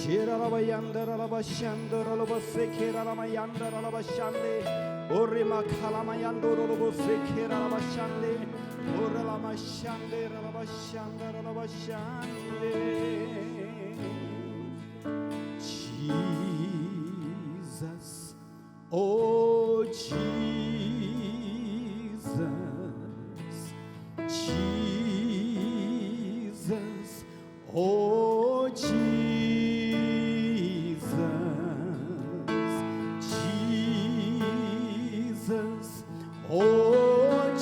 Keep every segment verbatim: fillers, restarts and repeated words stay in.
Kira la ba yanda la ba shanda la ba se kira la ma yanda la ba shande. Ore ma kala ma yando la ba se kira la ba shande. Ore la ma shande la ba shanda la ba shande. Jesus. Oh Jesus, Jesus, oh Jesus, Jesus, oh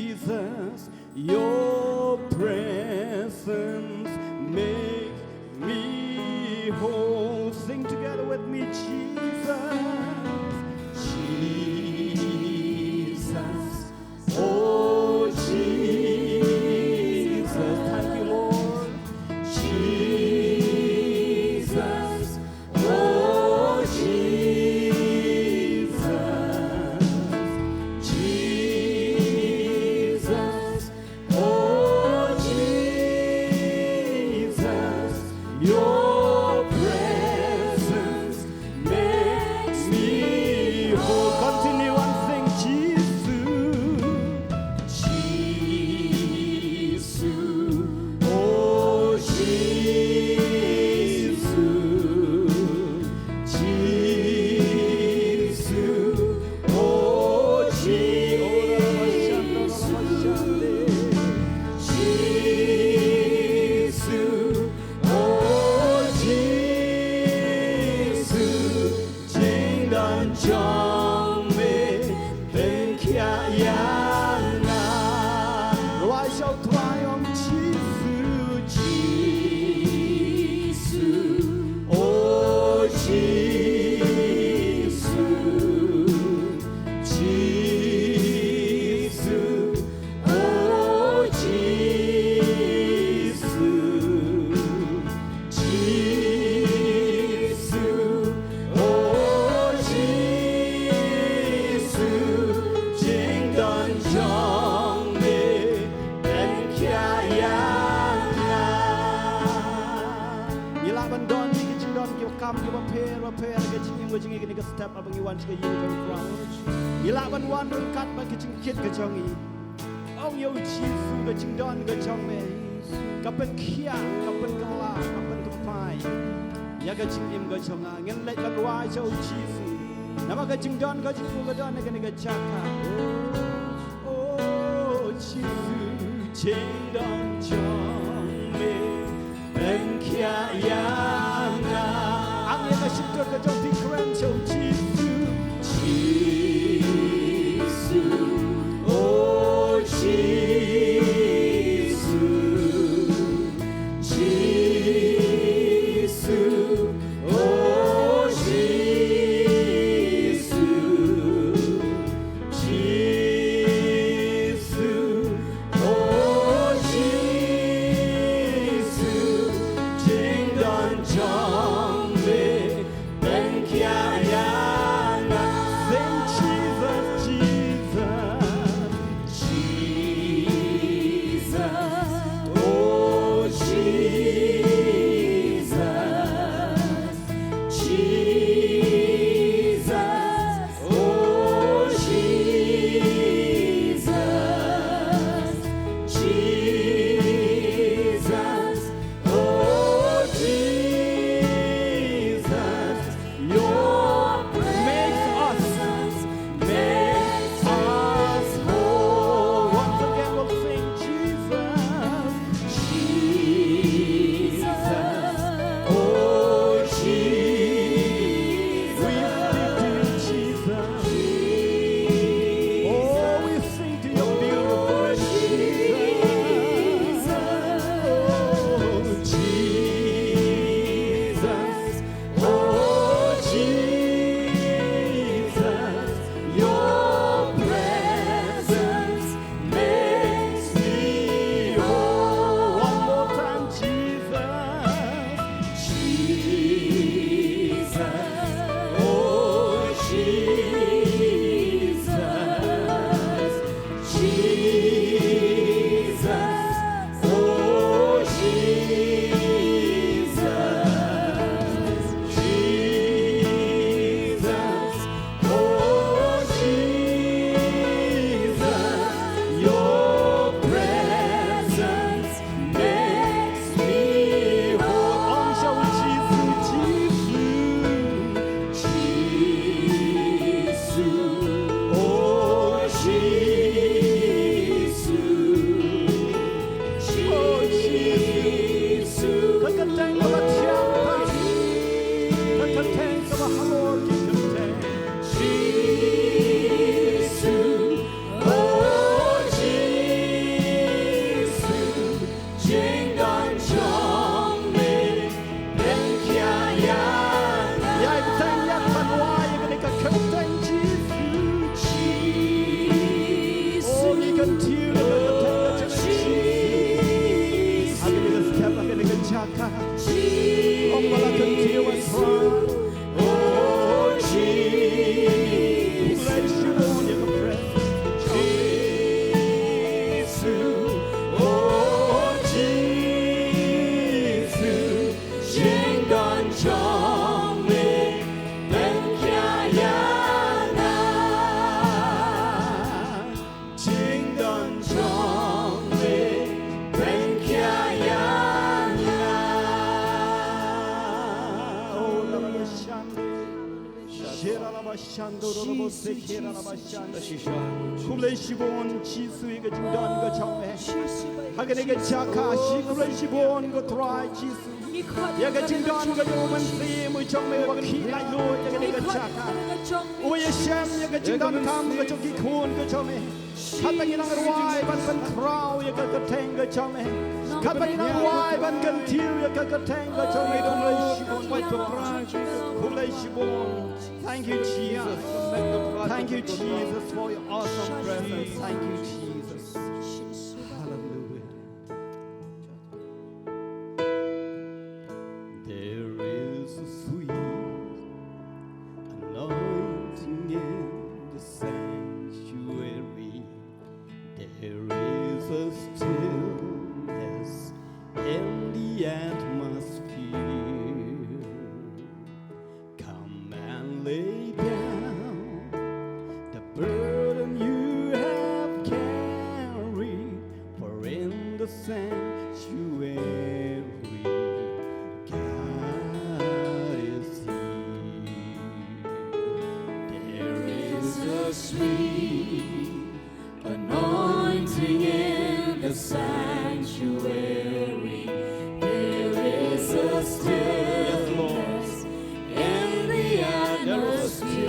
Jesus, your presence makes me whole. Sing together with me, Jesus, Jesus, oh Jesus. Thank you, Lord. Jesus, oh Jesus, Jesus, oh Jesus, your presence makes me whole. Continue and sing, Jesus. Jesus, oh Jesus, Jesus, oh Jesus, Jesus, oh Jesus. Jingdon jong me pynkhia ïa nga. Rwai sha U Trai, ong Jisu. Jisu, oh Jisu, Jisu, oh Jisu. Jisu, oh Jisu, jingdon jong me pynkhia ïa nga. Ngi lah ban don ki jingdon kiba kam kiba pher bapher ha ka jingim ka jong ngi kane ka step haba ngi wan sha ka ïing jong U Trai. Ngi lah ban wan ryngkat bad ka jingkit ka jong ngi. Ong ïa U Jisu, ka jingdon ka jong me ka pynkhia, ka pynkylla, ka pynkynpai ïa ka jingim ka jong nga. Ngin leit ban rwai sha U Jisu. Namar ka jingdon ka jong u ka don ha kane ka jaka. Oh Jisu, jingdon jong me pynkhia ïa nga. Ang ïa ka shyntur ka jong phi kren sha U Jisu. Jisu, oh Jisu. Jisu, oh Jisu. Jisu, oh Jisu, jingdon jong me pynkhia ïa Khublei shibun Jisu ïa ka jingdon ka jong me ha kane ka jaka. Khublei shibun ko Trai Jisu ïa ka jingdon ka jong u Mynsiem u jong me uba khih laitluid ïa kane ka jaka. U ïashem ïa ka jingdonkam ka jong ki khun ka jong me. Kata ngi nang rwai ban pynkhraw ïa ka kyrteng ka jong me. Kata ngi nang rwai ban kyntiew ïa ka kyrteng ka jong me. Khublei shibun. Khublei shibun. Thank you, Jesus. Thank you, Jesus, for your awesome presence. Thank you, Jesus. Hallelujah. There is a sweet anointing in the sanctuary. There is a stillness in the atmosphere. Come and lay down the burden you have carried, for in the sanctuary, God is here. There is a sweet anointing in the sanctuary. There is a stillness in the atmosphere.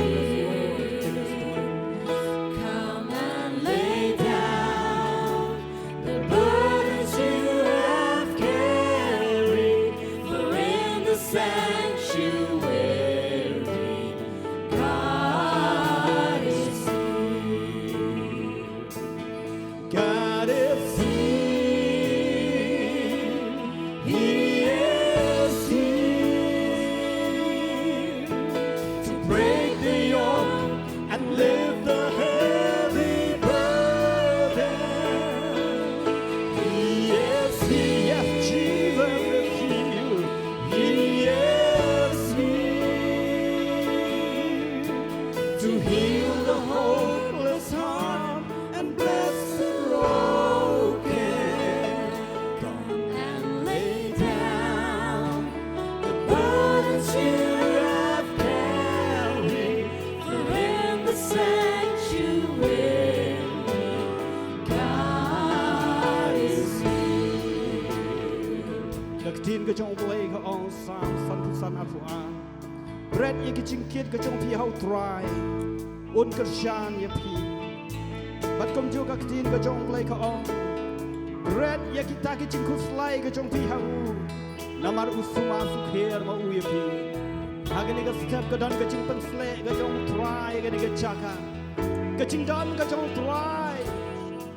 Come and lay down the burdens you have carried, for in the sanctuary, God is here. God is here. He is here to break the yoke and lift the heavy burden. He is here. Yes, Jesus is here. He is here to heal the hopeless heart and bless the broken. Come and lay down the burdens you have carried, for in the sanctuary, God is here. Ka ktien ka jong U Blei ka ong, Salm sanphew san arphew ar. Bret ïa ki jingkit ka jong phi ha U Trai, un kyrshan ïa phi. Bad kumjuh ka ktien ka jong U Blei ka ong, bret ïa kita ki jingkhuslai ka jong phi ha u, namar u sumar sukher ma u ïa phi. Ha kane ka step ka don ka jingpynsleh ka jong U Trai ha kane ka jaka. Ka jingdon ka jong U Trai,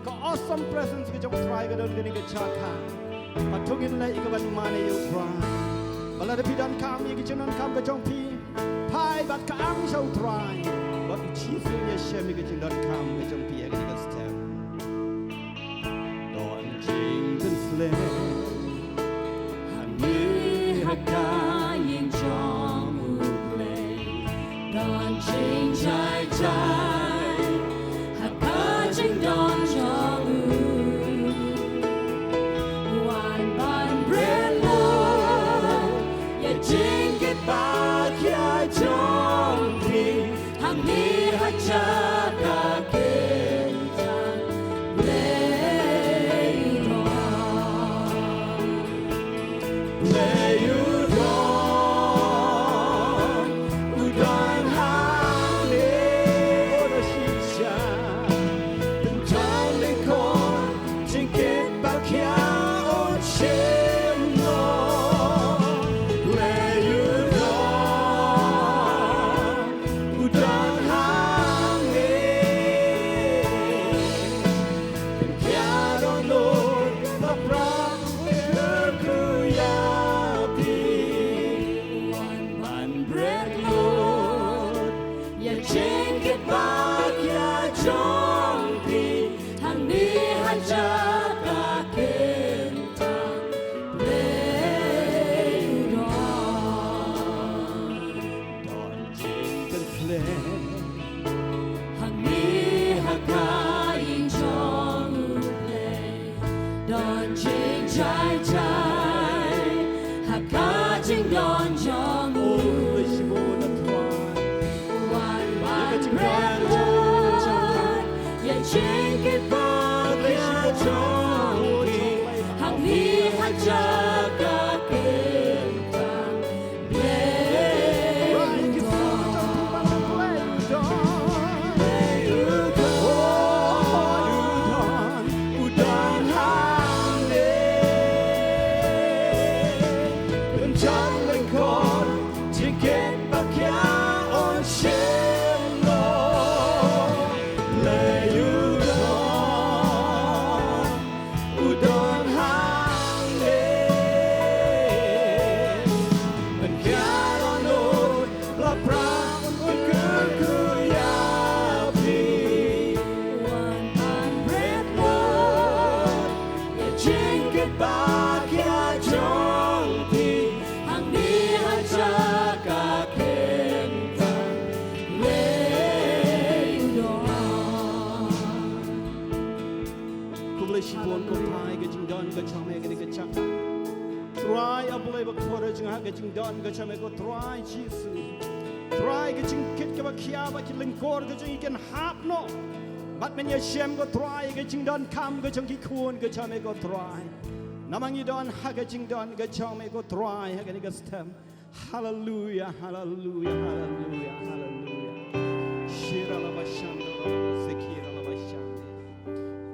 ka awesome presence ka jong U Trai ka don ha kane ka jaka. Bad to ngin leh ïa ka ban mane ïa U Trai. Bad lada phi donkam ïa ka jingdonkam ka jong phi, phai bad ka ang sha U Trai, bad U Jisu un ïashem ïa ka jingdonkam ka jong phi ha kane ka step. Don jingpynsleh hangne ha ka ïing jong U Blei. Don jingjai jai ha ka jingdon jong u. Wan ban bret lut ïa jingkitbah khia jong phi hangne ha jaka kyntang. Blei u don, Blei u don, u don hangne. Pynjah lyngkot jingkitbah khia un shim noh. Blei u don, u don hangne. Khia dohnud ba pra u kyrkhu ïa phi. Wan ban bret lut ïa jingkitbah khia jong phi hangne ha jaka kyntang. Blei u don. Don jingpynsleh hangne ha ka ïing jong U Blei. Don jingjai jai ha ka jingdon jong u. Wan ba Khublei shibun ko Trai ka jingdon ka jong me ka dei ka jaka. Trai A Blei bakhuid jong nga ka jingdon ka jong me ko Trai Jisu. Trai ka jingkit kaba khia ba ki lyngkor ka jong ngi kin hap noh. Bad men ïashem ko Trai ka jingdonkam ka jong ki khun ka jong me ko Trai. Namar ngi don ha ka jingdon ka jong me ko Trai ha kane ka step. Haleluya, haleluya, haleluya, haleluya. Shira la bashando, zekira la bashande.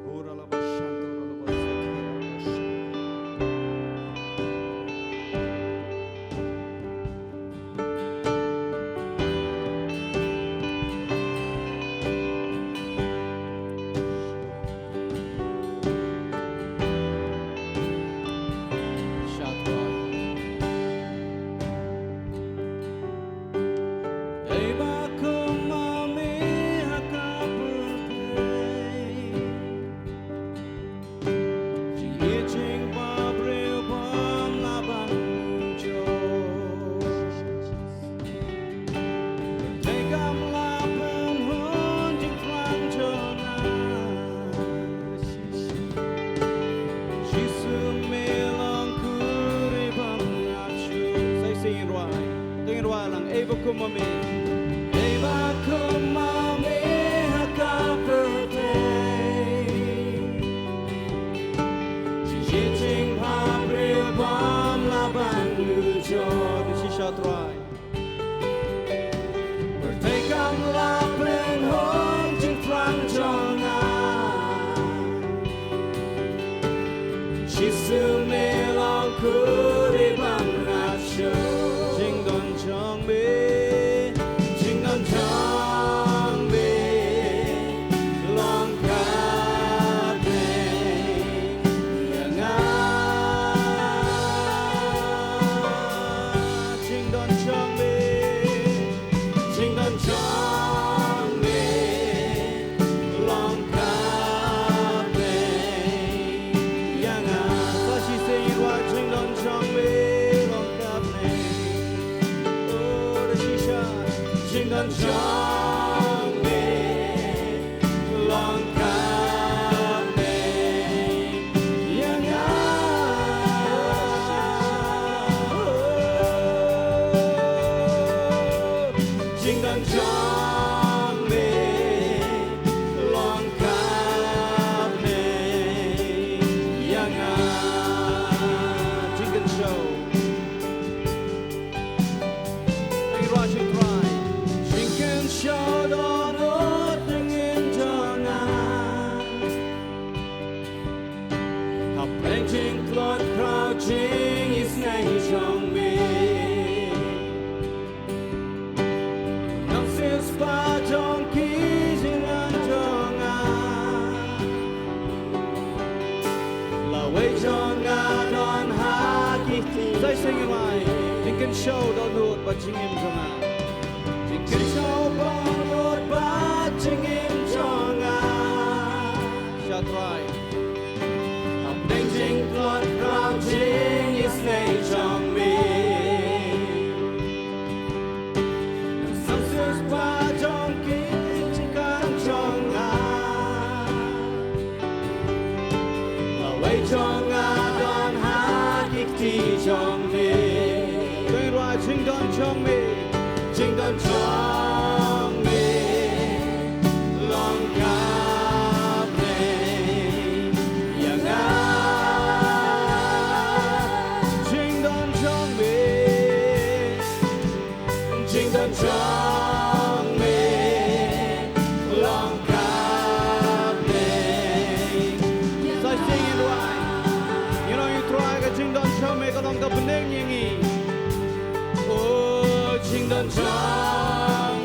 Ora la bashando, la bashando. Sing it right. Sing it right lang. Ei ba kum ma me. Ei ba kum ma me ha ka pyrthei. Shi jingpyrkhat bym lah ban luid jot. Shisha Trai. Pyrthei kam lah pynhun jingthrang jong nga. Jisu me long khuri bym ngat shuh. Jingdon jong me, jingdon jong me long kapdeng ïa nga. Jingdon jong me, jingdon jong me long kapdeng ïa nga. Sa shisien ïa nga, jingdon jong me long kapdeng. Oh, da shisha, jingdon jong me long kapdeng ïa nga. Jingdon jong me long kapdeng ïa nga. Jingkynshew. Thank you, Raj and Trai. Jingkynshew dohnud jingim jong nga. Hapdeng jingtlot khraw jingisynei jong me. Ngan siewspah jong ki jingïalang jong nga. Lawei jong nga don ha ki kti. Sa shisien ïa nga. Jingkynshew dohnud bad jingim jong nga. Jingkynshew dohnud bad jingim jong nga. Sha Trai. Hapdeng jingtlot khraw jingisynei jong me. Ngan siewspah jong ki jingkyrkhu jong nga. Lawei jong nga don ha ki kti jong me. Jingdon jong me. Jingdon jong me long kapdeng ïa nga. Jingdon jong me, jingdon jong me long kapdeng. Sa shisien ïa nga. Ïa nga, ïa nga Trai, ka jingdon jong me ka long kapdeng ïa ngi. Oh, jingdon jong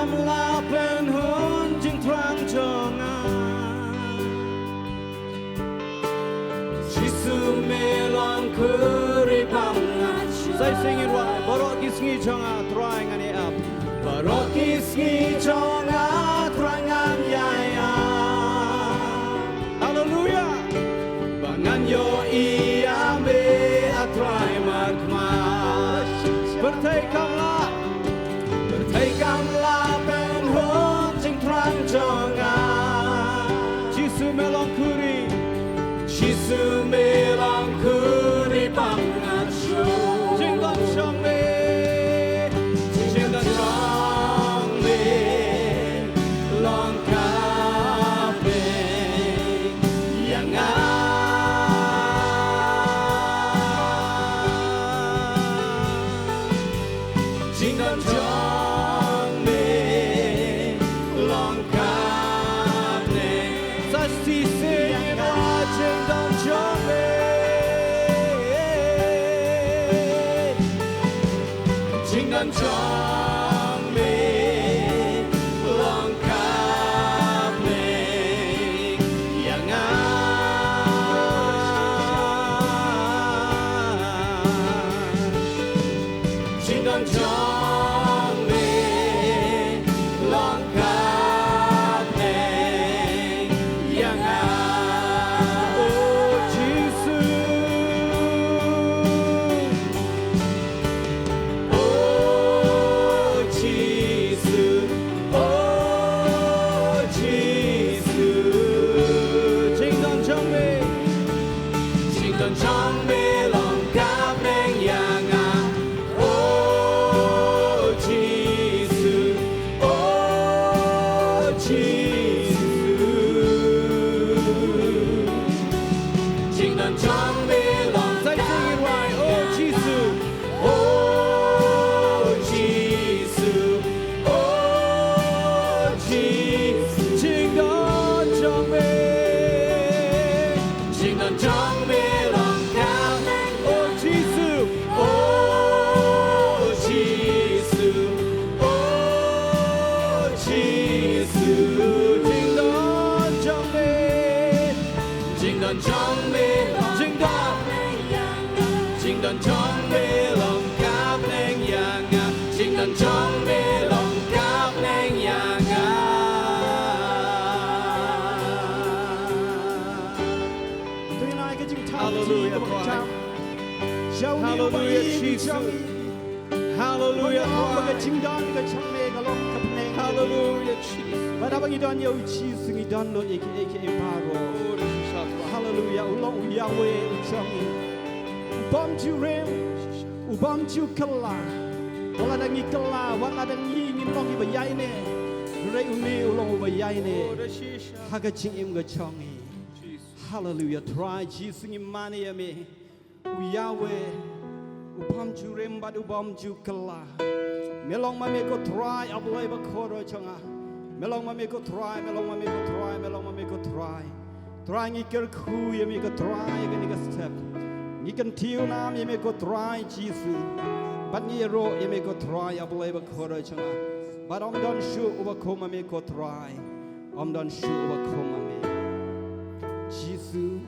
La pynhun jingthrang jong nga. Jisu me long khuri bym ngat shuh. Sa shisien ngin rwai. Baroh ki sngi jong nga Trai ngan ïai ap. Baroh ki sngi jong nga Trai ngan ïai ap. Haleluya. Ba ngan ïohi ïa me A Trai markhmat. Pyrthei kam lah. Pyrthei kam lah pynhun jingthrang jong nga. Jisu me long khuri. Jisu me long khuri bym ngat shuh. Jingdon jong me. Jingdon jong me long ka bneng ïa nga. Jingdon jong me long ka bneng. Sa shisien ïa nga jingdon jong me. Jingdon jong me long ka bneng ïa nga. Jingdon jong me long ka bneng ïa nga. Oh Jisu. Oh Jisu, oh Jisu. Jingdon jong me. Jingdon jong me long ka bneng ïa nga. Oh Jisu, oh Jisu. Jingdon jong me long ka bneng ïa nga. Oh Jisu. Oh Jisu, oh Jisu. Jingdon jong me. Jingdon jong me long ka bneng. Oh Jisu, oh Jisu, oh Jisu. Jingdon jong me. Jingdon jong me long ka bneng ïa nga. Jingdon jong me long ka bneng ïa nga. Jingdon jong me long ka bneng ïa nga. Hallelujah, Trai. Hallelujah, Jisu. Hallelujah, Trai. Ka jingdon ka jong me ka long ka bneng. Hallelujah, Jisu. Bad haba ngi don ïa u Jisu ngi don lut ïa kiei kiei baroh. Hallelujah. U long u Yahweh u jong ngi. U bym ju rem, u bym ju kylla. Wat lada ngi kylla, wat lada ngi ngim long kiba ïaineh, hynrei une u long uba ïaineh ha ka jingim ka jong ngi. Hallelujah. Trai Jisu ngi mane ïa me. U Yahweh, u bym ju rem bad u bym ju kylla. Me long ma me ko Trai, A Blei bakhuid jong nga. Me long ma me ko Trai, me long ma me ko Trai, me long ma me ko Trai. Trai ngi kyrkhu ïa me ko Trai ïa kane ka step. Ngi kyntiew nam ïa me ko Trai Jisu. Bad ngi ïaroh ïa me ko Trai, A Blei bakhuid jong nga. Bad ym don shuh uba kum ma me ko Trai. Ym don shuh uba kum ma me. Jisu.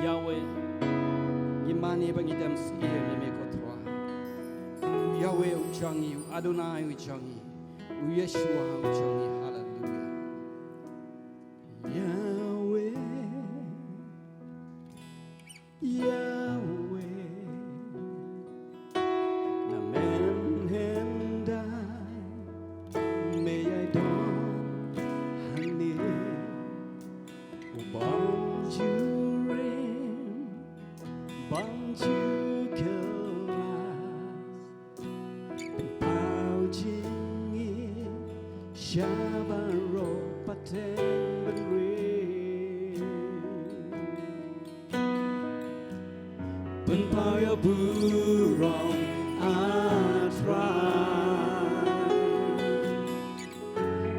Yahweh, ngi mane bad ngi dem sngewthuh ïa me ko Trai. U Yahweh u jong ngi, u Adonai u jong ngi, u Yeshua u jong ngi. Hallelujah. Yahweh, Yahweh, na men hyndai me ïai don hangne. U bym ju rem, bym ju kylla, pynpaw jingim sha baroh pateng bynriew. Pynpaw ïa u burom, A Trai.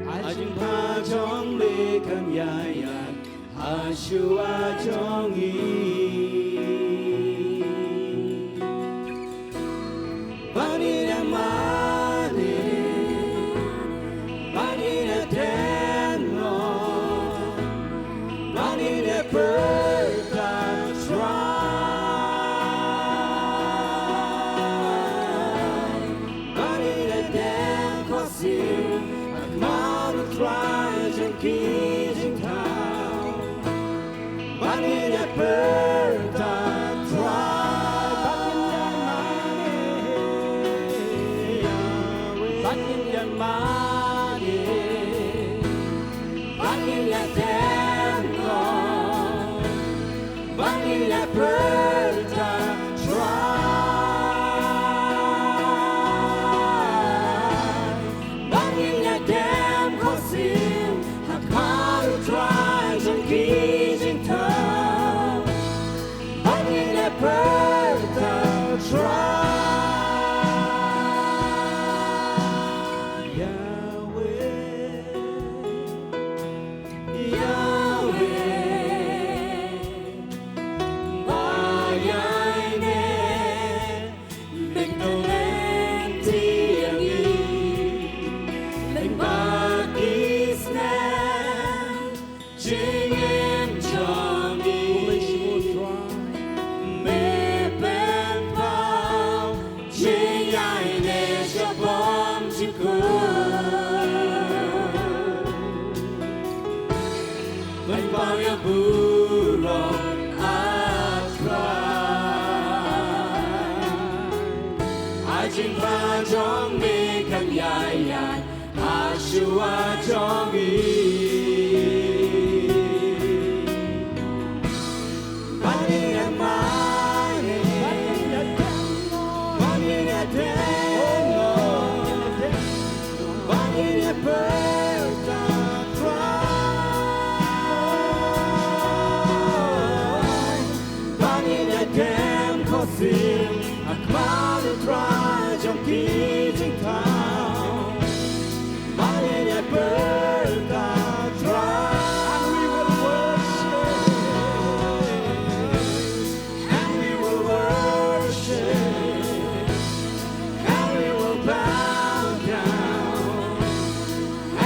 A jingpynpaw jong me kan ïaid ha shuwa jong ngi. Ba ngi dang mane Pyrta Trai Yahweh, Yahweh, ba ïaineh bad ka lynti jong ngi, lyngba ki snem jingim jong ngi. Me pynpaw jingïaineh sha bymjukut. Pynpaw ïa burom, A Trai. Ai jingbha jong me kan ïaid ïaid ha shuwa jong ngi. Ba ngin ïa mane, ba ngin ïa dem, ba ngin ïa dem, ba ngin ïa pyrta Trai. Ba ngin ïa dem khohsiew ha khmat U Trai jong ki jingthaw. Ba ngin ïa pyrta Trai. And we will worship. And we will worship. And we will bow down.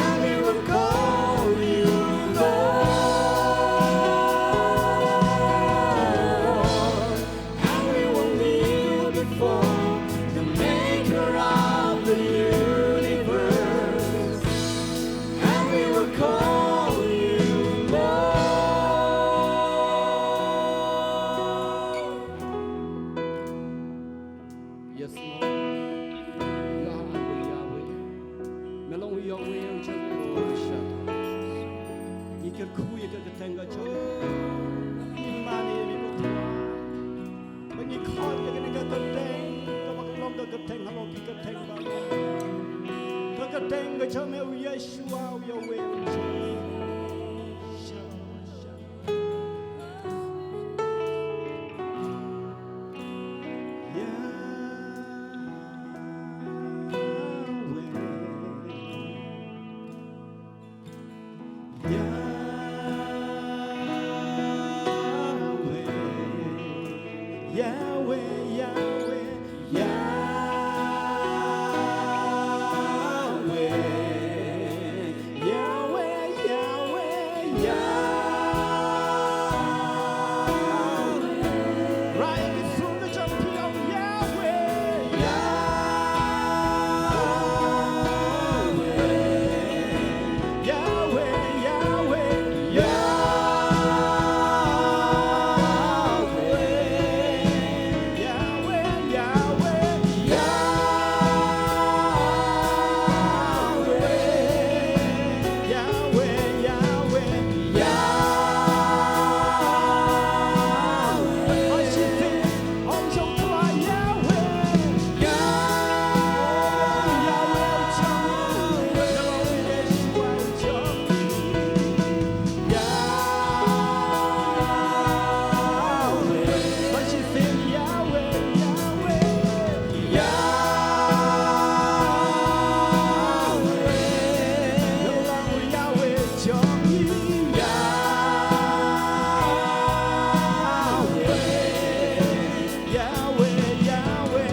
And we will call you Lord. And we will kneel before the maker of the universe. And we will call you Lord. Yes, Lord. Yahweh, Yahweh. Me long Yahweh, Yahweh, Yahweh. Ngi kyrkhu ïa ka kyrteng ka jong me. Ngi mane ïa me, ko Trai. Ba ngi khot ïa kane ka kyrteng, kaba ka long ka kyrteng halor ki kyrteng baroh. Ka kyrteng ka jong me, U Yeshua, U Yahweh, U Yahweh. Shalom, shalom. Yahweh. Yahweh, Yahweh, Yahweh, Yahweh. Yahweh, Yahweh, Yahweh. Right, it's through the jump, Yahweh, Yahweh. Yahweh, Yahweh, Yahweh. Yahweh, Yahweh, Yahweh. Yahweh, Yahweh, Yahweh. Yahweh, Yahweh,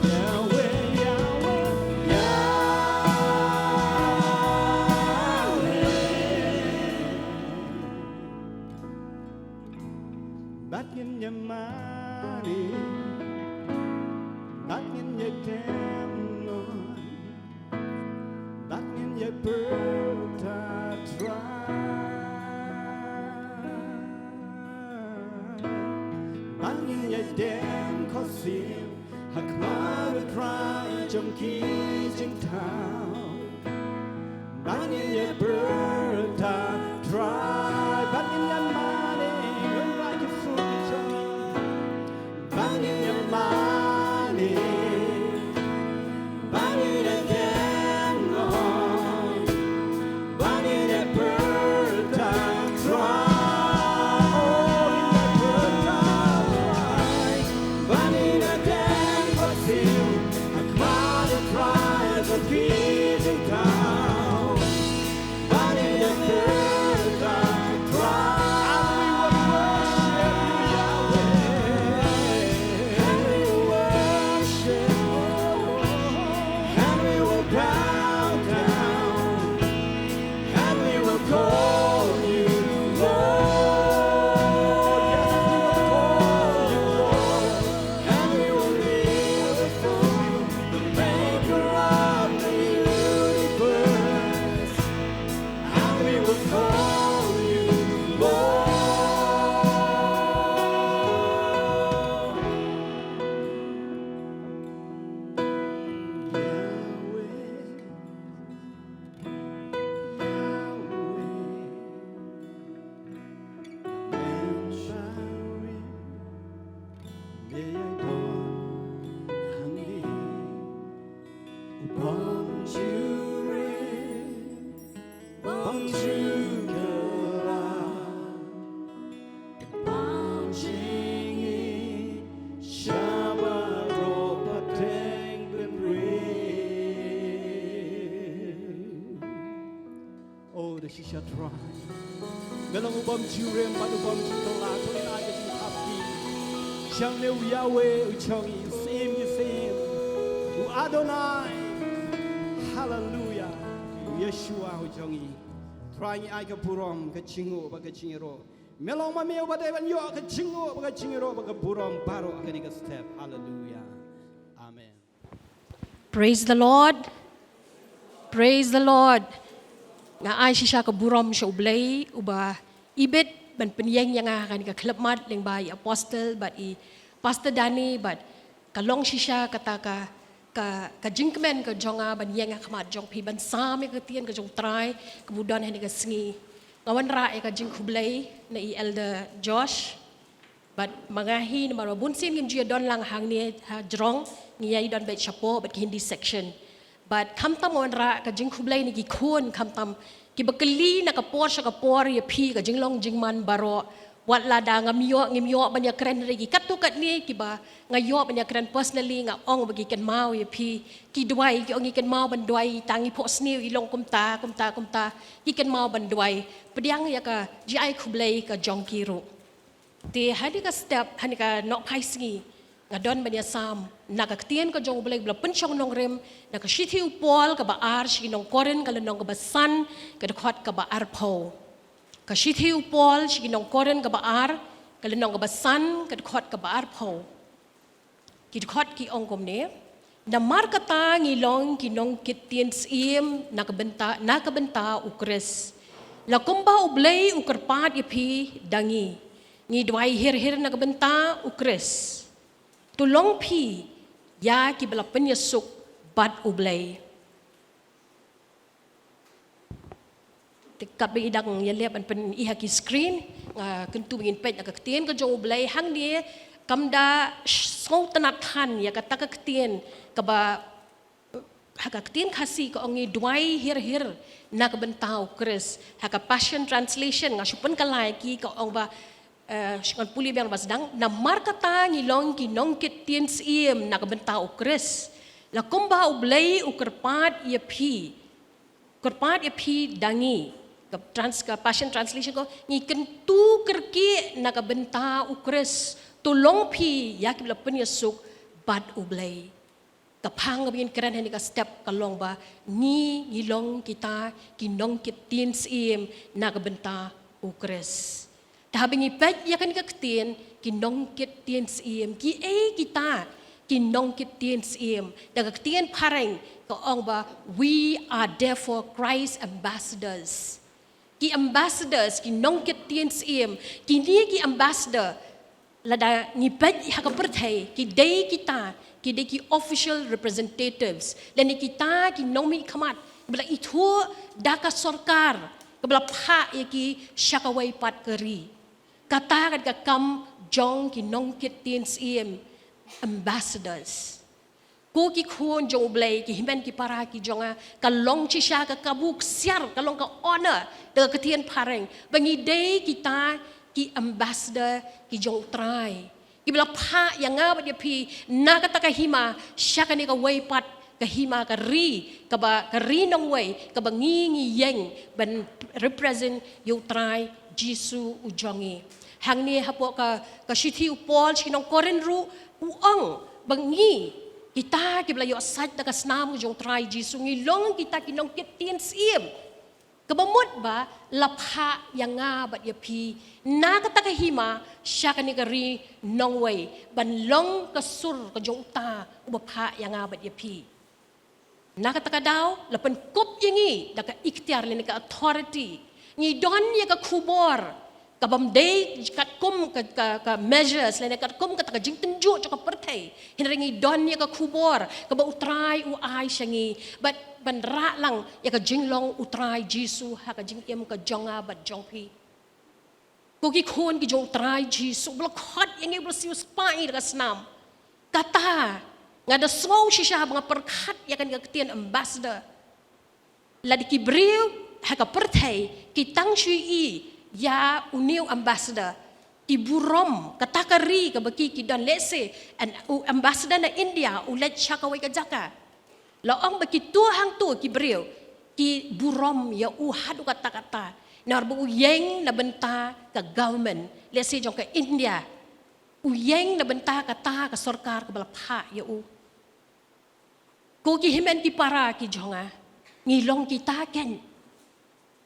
Yahweh, Yahweh, Yahweh. Bad ngin ïa mane, bad ngin ïa dem noh. Bad ngin ïa pyrta Trai. Bad ngin ïa dem khohsiew ha khmat U Trai jong ki jingthaw. Bad ngin ïa pyrta Trai. Bad ngin ïa mane, ngin rai ki sur ki jong. Ba ngin ïa mane, ba ngin ïa dem noh, ba ngin ïa pyrta Nga long u bym ju rim bad u bym ju kylla, to ngin ai ka jingkyrpad sha une u Yahweh u jong ngi, u Syiem ki syiem, u Adonai. Haleluya. U Yeshua u jong ngi. Trai, ngi ai ka burom, ka jingnguh bad ka jingïaroh. Me long ma me uba dei ban ïoh ka jingnguh bad ka jingïaroh bad ka burom baroh ha kane ka step. Haleluya. Amen. Praise the Lord. Praise the Lord. Nga ai shisha ka burom sha U Blei uba ibit ban pynïeng ïa nga ha kane ka khyllipmat lyngba i Apostle bad i Pastor Danny bad ka long shisha kata ka, ka, ka jingkmen ka jong nga ban ïeng ha khmat jong phi ban sam ïa ka ktien ka jong U Trai kaba u don ha kane ka sngi. Nga wanrah ïa ka jingkhublei na i Elder Josh. Bad ma nga hi namar ba bun sien ngim ju ïa don lang hangne ha jrong, ngi ïa don beit shapoh bad ki Hindi section. Bad khamtam nga wanrah ka jingkhublei na ki khun khamtam kiba kylli na ka por sha ka por ïa phi ka jinglong jingman baroh. Wat lada ngam ïoh, ngim ïoh ban ïakren re ki katto katne kiba nga ïoh ban ïakren personally, nga ong ba ki kynmaw ïa phi, ki duwai, ki ong ki kynmaw ban duwai, tang i phohsniew i long kumta kumta kumta, ki kynmaw ban duwai. Pdiang ïa ka jingai khublei ka jong ki ruh. Te ha kane ka step, ha kane ka nohphai sngi, nga don ban ïasam na ka ktien ka jong U Blei ba la pynshong nongrim na ka shithi u Paul kaba ar sha ki nong Korinth ka lynnong kaba san, ka dkhot kaba arphew. Ka shithi u Paul sha ki nong Korinth kaba ar, ka lynnong kaba san, ka dkhot kaba arphew. Ki dkhot ki ong kumne: Namar kata ngi long ki nongkit ktien syiem na ka bynta, na ka bynta U Khrist, la kumba U Blei u kyrpad ïa phi da ngi. Ngi duwai hir hir na ka bynta U Khrist. To long phi ïa kiba la pynïasuk bad U Blei. Te katba i dang ïaleh ban pyn-i ha ki screen, nga kyntu ba ngin peit na ka ktien ka jong U Blei hangne. Kam da sngewtynnad than ïa kata ka ktien kaba, ha ka ktien Khasi ka ong ngi duwai hir hir na ka bynta U Khrist. Ha ka Passion Translation nga shu pynkylla ïa ki, ka ong ba, eh, shu ngan pule biang ba sdang: Namar kata ngi long ki nongkit ktien syiem na ka bynta U Khrist, la kumba U Blei u kyrpad ïa phi, kyrpad ïa phi da ngi. Ka trans-, ka Passion Translation ka ong ngi kyntu kyrkieh na ka bynta U Khrist, to long phi ïa kiba la pynïasuk bad U Blei. Ka phang kaba ngin kren ha kane ka step ka long ba ngi, ngi long kita ki nongkit ktien syiem na ka bynta U Khrist. Te haba ngi peit ïa kane ka ktien ki nongkit ktien syiem, kiei kita ki nongkit ktien syiem? Da ka ktien phareng ka ong ba, "We are therefore Christ ambassadors." Ki ambassadors, ki nongkit ktien syiem, kine ki ambassador, lada ngi peit ha ka pyrthei, ki dei kita, ki dei ki official representatives, lane kita ki nongmihkhmat ba la ithuh da ka sorkar, kaba la phah ïa ki sha kawei pat ka ri. Kata ka dei ka kam jong ki nongkit ktien syiem, ambassadors. Ko ki khun jong U Blei, ki hynmen ki para ki jong nga, ka long shisha ka kabu ksiar, ka long ka honor da ka ktien phareng ba ngi dei kita ki ambassador ki jong U Trai, kiba la phah ïa nga bad ïa phi na kata ka hima sha kane kawei pat ka hima, ka ri, kaba ka ri nongwei, kaba ngi, ngi ïeng ban represent ïa U Trai Jisu u jong ngi. Hangne hapoh ka, ka shithi u Paul sha ki nong Korinth ruh u ong ba ngi, kita kiba la ïoh sait da ka snam ka jong U Trai Jisu, ngi long kita ki nongkit ktien syiem. Kaba mut ba la phah ïa nga bad ïa phi na kata ka hima sha kane ka ri nongwei ban long ka sur ka jong uta uba phah ïa nga bad ïa phi. Na kata ka daw la pynkup ïa ngi da ka iktiar lane ka authority. Ngi don ïa ka khubor kabym dei katkum ka, ka, ka measures lane katkum kata ka jingtynjuh jong ka pyrthei. Hynrei ngi don ïa ka khubor kaba U Trai u ai sha ngi, bad ban rah lang ïa ka jinglong U Trai Jisu ha ka jingim ka jong nga bad jong phi. Ko ki khun ki jong U Trai Jisu, ba la khot ïa ngi, ba la siewspah ïa ngi da ka snam. Kata, nga da sngew shisha ba nga pyrkhat ïa kane ka ktien ambassador. Lada ki briew ha ka pyrthei ki tang shu ïohi ïa une u ambassador, ki burom kata ka ri kaba ki, ki don. Let's say, an, u ambassador na India u leit sha kawei ka jaka. La ong ba kito hangto ki briew ki burom ïa u haduh katta katta. Namar ba u ïeng na bynta ka government, lehse jong ka India. U ïeng na bynta kata ka sorkar kaba la phah ïa u. Ko ki hynmen ki para ki jong nga, ngi long kita kein.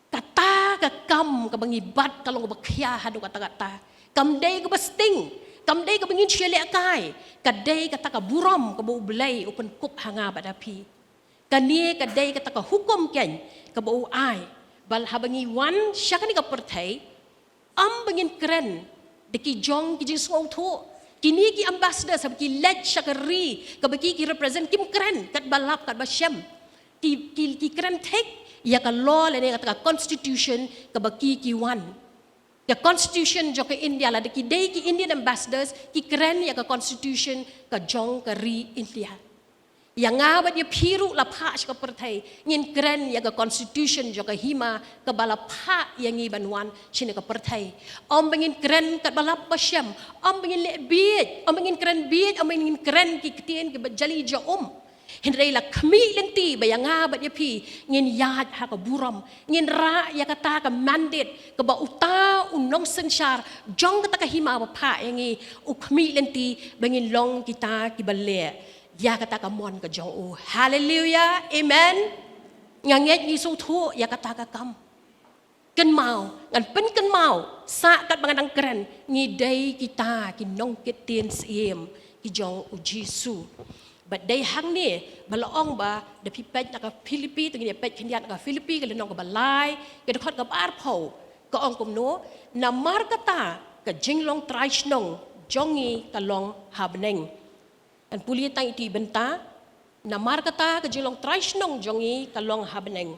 Kata ka kam kaba ngi bat ka long kaba khia haduh katta katta. Kam dei kaba sting, kam dei kaba ngin shu lehkai. Ka dei kata ka burom kaba U Blei u pynkup ha nga bad ha phi. Kane ka dei kata ka hukum kein kaba u ai. Ba haba ngi wan sha kane ka pyrthei, ym ba ngin kren da ki jong ki jingsngewthuh. Kine ki ambassadors haba ki leit sha ka ri kaba ki, ki represent, kim kren katba lap katba shem. Ki, ki, ki kren thik ïa ka law lane kata ka constitution kaba ki, ki wan. Ka constitution jong ka India, lada ki dei ki Indian ambassadors, ki kren ïa ka constitution ka jong ka ri India. Ïa nga bad ïa phi ruh la phah sha ka pyrthei, ngin kren ïa ka constitution jong ka hima kaba la phah ïa ngi ban wan shane ka pyrthei. Ym ba ngin kren katba lap ba shem, ym ba ngin leh bieit, ym ba ngin kren bieit, ym ba ngin kren ki ktien kiba jali ja um. Hynrei la khmih lynti ba ïa nga bad ïa phi ngin ïaid ha ka burom, ngin rah ïa kata ka mandate kaba uta u nongsynshar jong kata ka hima ba phah ïa ngi u khmih lynti ba ngin long kita kiba leh ïa kata ka mon ka jong u. Haleluia. Amen. Nga ngeit ngi sngewthuh ïa kata ka kam. Kynmaw, ngan pynkynmaw sa katba nga dang kren, ngi dei kita ki nongkit ktien syiem ki jong U Jisu. Bad dei hangne ba la ong ba, da phi peit na ka Philippi, to ngin ïa peit khyndiat na ka Philippi ka lynnong kaba lai, ka dkhot kaba arphew, ka ong kumno: Namar kata ka jinglong trai shnong jong ngi ka long ha bneng. Ngan pule tang ïa kata bynta. Namar kata ka jinglong trai shnong jong ngi ka long ha bneng.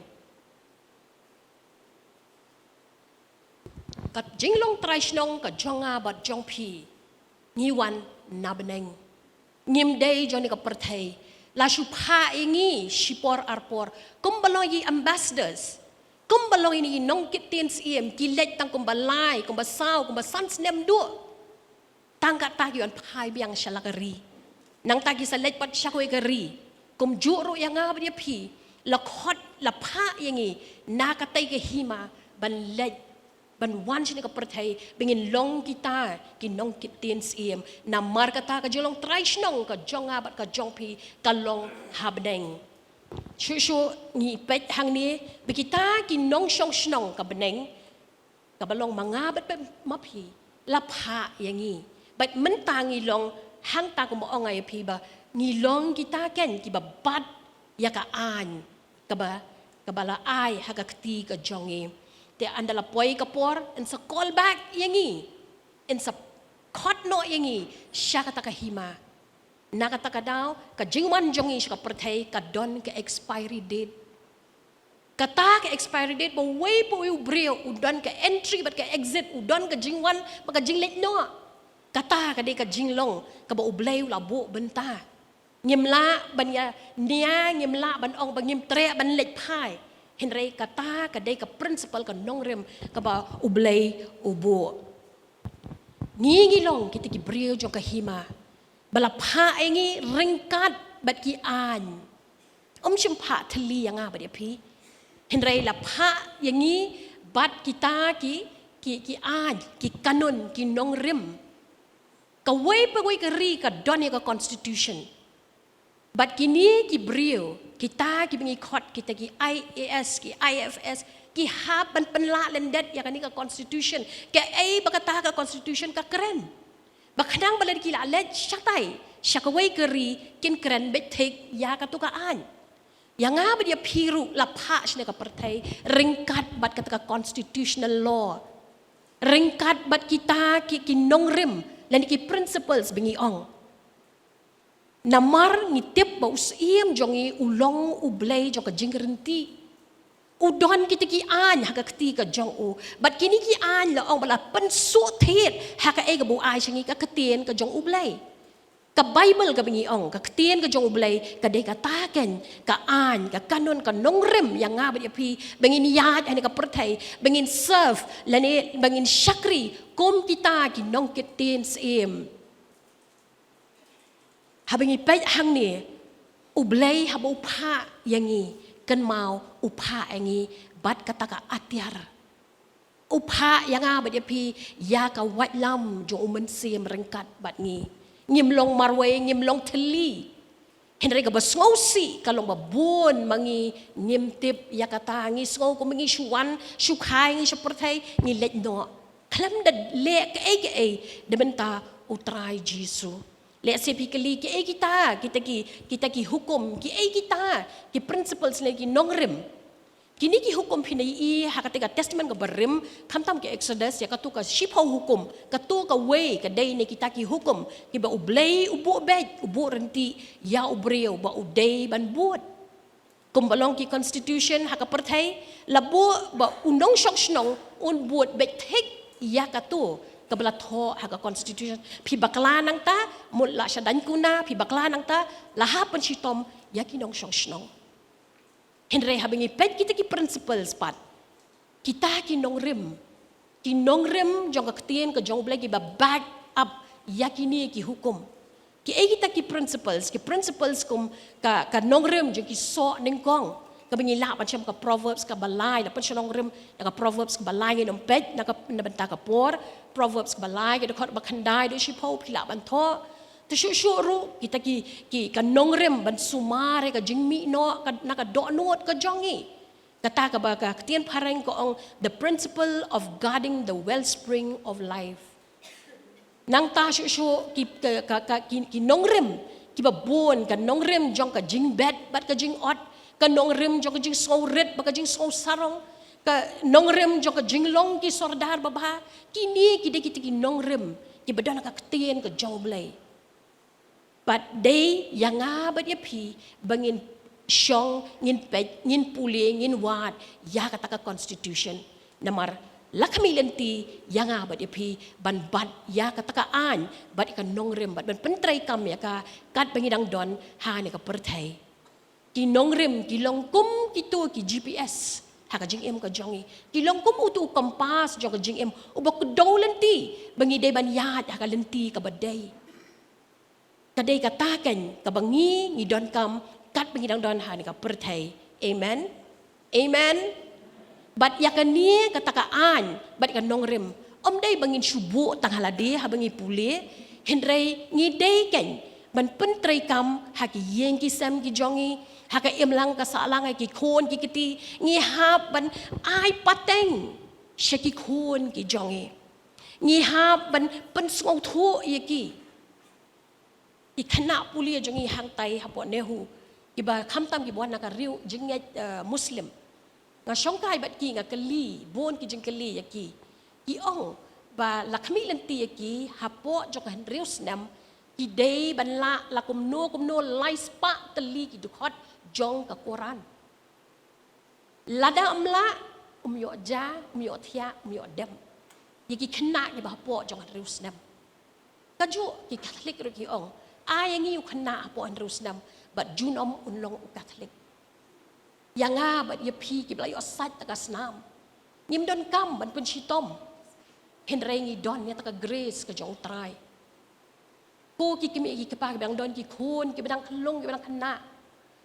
Ka jinglong trai shnong ka jong nga bad jong phi, ngi wan na bneng. Ngim dei jong kane ka pyrthei. La shu phah ïa ngi shipor arpor kumba long ïa ki ambassadors, kumba long ïa ki nongkit ktien syiem, ki leit tang kumba lai, kumba saw, kumba san snem duh. Tang kata ki wan phai biang sha la ka ri. Nangta ki sa leit pat sha kawei ka ri. Kumjuh ruh ïa nga bad ïa phi, la khot, la phah ïa ngi na katei ka hima ban leit, ban wan shane ka pyrthei, ba ngin long kita ki nongkit ktien syiem. Namar kata ka jinglong trai shnong ka jong nga bad ka jong phi ka long ha bneng. Shuh shuh ngi peit hangne ba kita ki nongshong shnong ka bneng, kaba long ma nga bad ma phi, la phah ïa ngi. Bad mynta ngi long hangta kumba ong nga ïa phi ba ngi long kita kein kiba bat ïa ka aiñ kaba, kaba la ai ha ka kti ka jong ngi. Te ynda la poi ka por, yn sa call back ïa ngi, yn sa khot noh ïa ngi sha kata ka hima. Na kata ka daw ka jingwan jong ngi sha ka pyrthei ka don ka expiry date. Kata ka expiry date ba uwei pa uwei u briew u don ka entry bad ka exit, u don ka jingwan bad ka jingleit noh. Kata ka dei ka jinglong kaba U Blei u la buh bynta. Ngim lah ban ïa nia, ngim lah ban ong ba ngim treh ban leit phai. Hynrei kata ka dei ka principle, ka nongrim kaba U Blei u buh. Ngi, ngi long kita ki briew jong ka hima ba la phah ïa ngi ryngkat bad ki aiñ. Ym shym phah thylli ïa nga bad ïa phi. Hynrei la phah ïa ngi bad kita ki, ki, ki aiñ, ki kanun, ki nongrim. Kawei pa kawei ka ri ka don ïa ka constitution. Bad kine ki briew, kita kiba ngi khot kita ki I A S, ki I F S, ki hap ban pynlah lyndet ïa kane ka constitution. Kaei ba kata ka constitution ka kren. Ba khnang ba lada ki la leit shatai sha kawei ka ri, kin kren beit thik ïa kato ka aiñ. Ïa nga bad ïa phi ruh la phah shane ka pyrthei ryngkat bad kata ka constitutional law, ryngkat bad kita ki, ki nongrim lane ki principles ba ngi ong. Namar ngi tip ba u Syiem jong ngi u long U Blei jong ka jingryntih. U don kita ki aiñ ha ka kti ka jong u. Bad kine ki aiñ la ong ba la pynsuhthied ha kaei kaba u ai sha ngi, ka ktien ka jong U Blei. Ka Baibl kaba ngi ong, ka ktien ka jong U Blei, ka dei kata kein ka aiñ, ka kanun, ka nongrim ïa nga bad ïa phi ba ngin ïaid ha kane ka pyrthei, ba ngin serve lane ba ngin shakri kum kita ki nongkit ktien syiem. Haba ngi peit hangne, U Blei haba u phah ïa ngi, kynmaw u phah ïa ngi bad kata ka atiar. u phah ïa nga bad ïa phi ïa ka waitlam jong u Mynsiem ryngkat bad ngi. Ngim long marwei, ngim long thylli. Hynrei kaba sngewsih ka long ba bun ma ngi ngim tip ïa kata, ngi sngew kumba ngi shu wan shu kha ïa ngi sha pyrthei, ngi leit noh khlem da leh kaei kaei da bynta u Trai Jisu. Lehse phi kylli, kiei kita, kita ki, kita ki hukum, kiei kita ki principles ne ki nongrim. Kine ki hukum phin ïohi ha kata ka Testament kaba rim, khamtam ka Exodus, ïa kato ka shiphew hukum, kato kawei ka dei na kita ki hukum kiba U Blei u buh beit, u buh ryntih ïa u briew ba u dei ban bud. Kumba long ki constitution ha ka pyrthei, la buh ba u nongshong shnong un bud beit thik ïa kato kaba la thoh ha ka constitution. Phi bakla nangta, mut la sha dang kuna, phi bakla nangta, la hap pynshitom ïa ki nongshong shnong. Hynrei haba ngi peit kita ki principles pat, kita ki nongrim, ki nongrim jong ka ktien ka jong U Blei kiba back up ïa kine ki hukum. Kiei kita ki principles, ki principles kum ka, ka nongrim jong ki soh nyngkong, kaba ngi lah ban shem ka Proverbs kaba lai, la pynshong nongrim na ka Proverbs kaba lai, ngin ym peit na ka, na bynta ka por, Proverbs kaba lai, ka dkhot ba khyndai haduh shiphew phi lah ban thoh. Te shuh shuh ruh kita ki, ki ka nongrim ban sumar ïa ka jingmih noh ka, na ka dohnud ka jong ngi. Kata kaba ka ktien phareng ka ong the principle of guarding the wellspring of life. Nangta shuh shuh ki, ka, ka, ka, ki, ki nongrim kiba bun, ka nongrim jong ka jingbet bad ka jingot, ka nongrim jong ka jingsngewrit bad ka jingsngewsarong, ka nongrim jong ka jinglong ki sordar babha. Kine ki dei kita ki nongrim kiba don ha ka ktien ka jong U Blei. Bad dei ïa nga bad ïa phi ba ngin shong, ngin peit, ngin pule, ngin wad ïa kata ka constitution. Namar la khmih lynti ïa nga bad ïa phi ban bat ïa kata ka aiñ bad ïa ka nongrim bad ban pyntreikam ïa ka katba ngi dang don ha kane ka pyrthei. Ki nongrim ki long kum kito ki G P S ha ka jingim ka jong ngi. Ki long kum uto u kompas jong ka jingim uba kdew lynti ba ngi dei ban ïaid ha ka lynti kaba dei. Ka dei kata keiñ kaba ngi, ngi donkam katba ngi dang don ha kane ka pyrthei. Amen. Amen. Bad ïa kane kata ka aiñ bad ka nongrim, ym dei ba ngin shu buh tang ha lade haba ngi pule, hynrei ngi dei keiñ ban pyntreikam ha ki ïing ki sem ki jong ngi, ha ka imlang ka sahlang, ha ki khun ki kti. Ngi hap ban ai pateng sha ki khun ki jong ngi. Ngi hap ban pynsngewthuh ïa ki. Ki khynnah pule jong ngi hangtai hapoh NEHU, kiba khamtam kiba wan na ka riew jingngeit, eh, Muslim. Nga shongkai bad ki, nga kylli bun ki jingkylli ïa ki. Ki ong ba la khmih lynti ïa ki hapoh jong ka hynriew snem, ki dei ban lah la kumno kumno lai spah tylli ki dkhot jong ka Quran. Lada ym lah, ym ïoh ja, ym ïoh thiah, ym ïoh dem. Ïa ki khynnah kiba hapoh jong ka hynriew snem. Kajuh ki Katholik ruh ki ong, ai ïa ngi u khynnah hapoh hynriew snem bad junom un long u Katholik. Ïa nga bad ïa phi kiba la ïoh sait da ka snam, ngim donkam ban pynshitom. Hynrei ngi don ïa kata ka grace ka jong U Trai. Ko ki kmie ki kpa kiba dang don ki khun kiba dang khyllung kiba dang khynnah,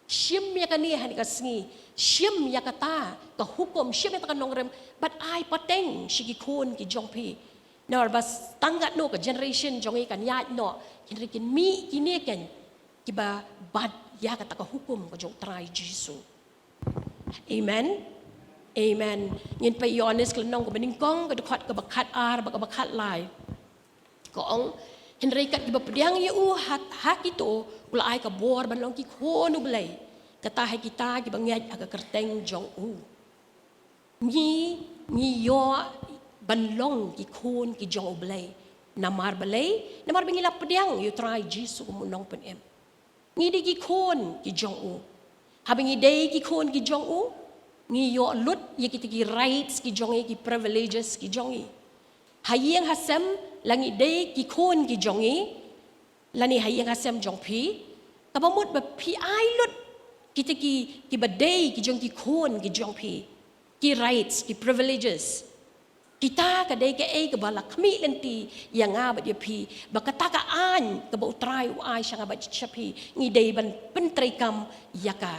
shim ïa kane ha kane ka sngi, shim ïa kata ka hukum, shim ïa kata ka nongrim, bad ai pateng sha ki khun ki jong phi. Namar ba tang katno ka generation jong ngi kan ïaid noh, hynrei kin mih kine keiñ kiba bat ïa kata ka hukum ka jong U Trai Jisu. Amen. Amen. Ngin peit Ïoannis ka lynnong kaba nyngkong, ka dkhot kaba khatar bad kaba khatlai. Ka ong, hynrei kat kiba pdiang ïa u ha, ha kito, u la ai ka bor ban long ki khun U Blei, kata ha kita kiba ngeit ha ka kyrteng jong u. Ngi, ngi ïoh ban long ki khun ki jong U Blei. Namar balei? Namar ba ngi la pdiang ïa U Trai Jisu kum u Nongpynim. Ngi dei ki khun ki jong u. Haba ngi dei ki khun ki jong u, ngi ïoh lut ïa kita ki rights ki jong ngi, ki privileges ki jong ngi. Ha ïing ha sem, la ngi dei ki khun ki jong ngi, lane ha ïing ha sem jong phi, kaba mut ba phi ai lut kita ki, kiba dei ki jong ki khun ki jong phi, ki rights, ki privileges. Kita ka dei kaei kaba la khmih lynti ïa nga bad ïa phi, ba kata ka aiñ kaba U Trai u ai sha nga bad sha phi, ngi dei ban pyntreikam ïa ka.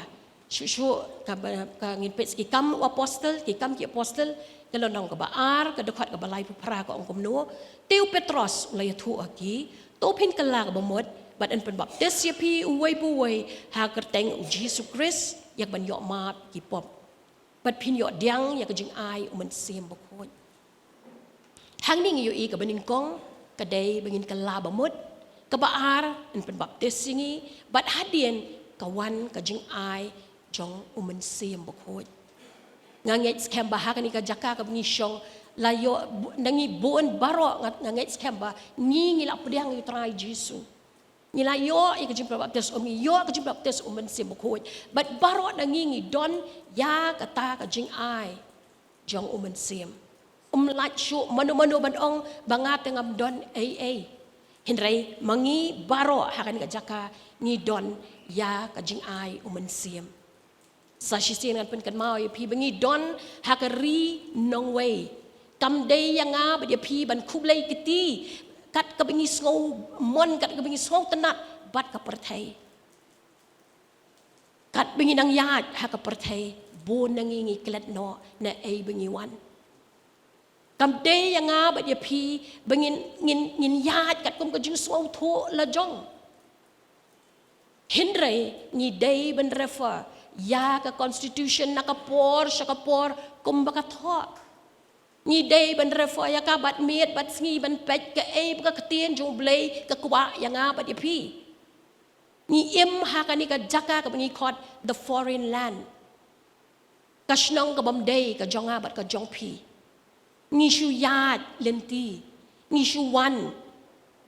Shuh shuh kaba, ka ngin peit ki Kam u Apostol, ki Kam ki Apostol, Ka lynnong kaba ar, ka dkhot kaba laiphew phra ka ong kumno: Te u Petros u la ïathuh ha ki: To phin kylla ka bamut, bad yn pynbaptis ïa phi uwei pa uwei ha ka kyrteng u Jisu Khrist, ïa kaban ïoh map ki pop. Bad phin ïoh pdiang ïa ka jingai u Mynsiem Bakhuid. Hangne ngi ïohi kaba nyngkong ka dei ba ngin kylla bamut, kaba ar yn pynbaptis ïa ngi, bad hadien ka wan ka jingai jong u Mynsiem Bakhuid. Nga ngeit skhem ba ha kane ka jaka kaba ngi shong, la ïoh, na ngi bun baroh, nga, nga ngeit skhem ba ngi, ngi la pdiang ïa u Trai Jisu. Ngi la ïoh ïa ka jingpynbaptis, um, ngi ïoh ka jingpynbaptis u Mynsiem Bakhuid. Bad baroh na ngi ngi don ïa kata ka jingai jong u Mynsiem. Um lait shuh mano mano ban ong ba nga te ngam don ei ei. Hynrei ma ngi baroh ha kane ka jaka ngi don ïa ka jingai u Mynsiem. Sa shisien ngan pynkynmaw ïa phi ba ngi don ha ka ri nongwei. Kam dei ïa nga bad ïa phi ban khublei kti kat kaba ngi sngewmon, kat kaba ngi sngewtynnat bad ka pyrthei. Kat ba ngi nang ïaid ha ka pyrthei, bun na ngi ngi klet noh na ei ba ngi wan. Kam dei ïa nga bad ïa phi ba ngin, ngin, ngin ïaid katkum ka jingsngewthuh la jong. Hynrei ngi dei ban refer ïa ka constitution na ka por sha ka por kumba ka thoh. Ngi dei ban refer ïa ka bad miet bad sngi ban peit kaei ba ka ktien jong U Blei ka kwah ïa nga bad ïa phi. Ngi im ha kane ka jaka kaba ngi khot the foreign land. Ka shnong kabym dei ka jong nga bad ka jong phi. Ngi shu ïaid lynti, ngi shu wan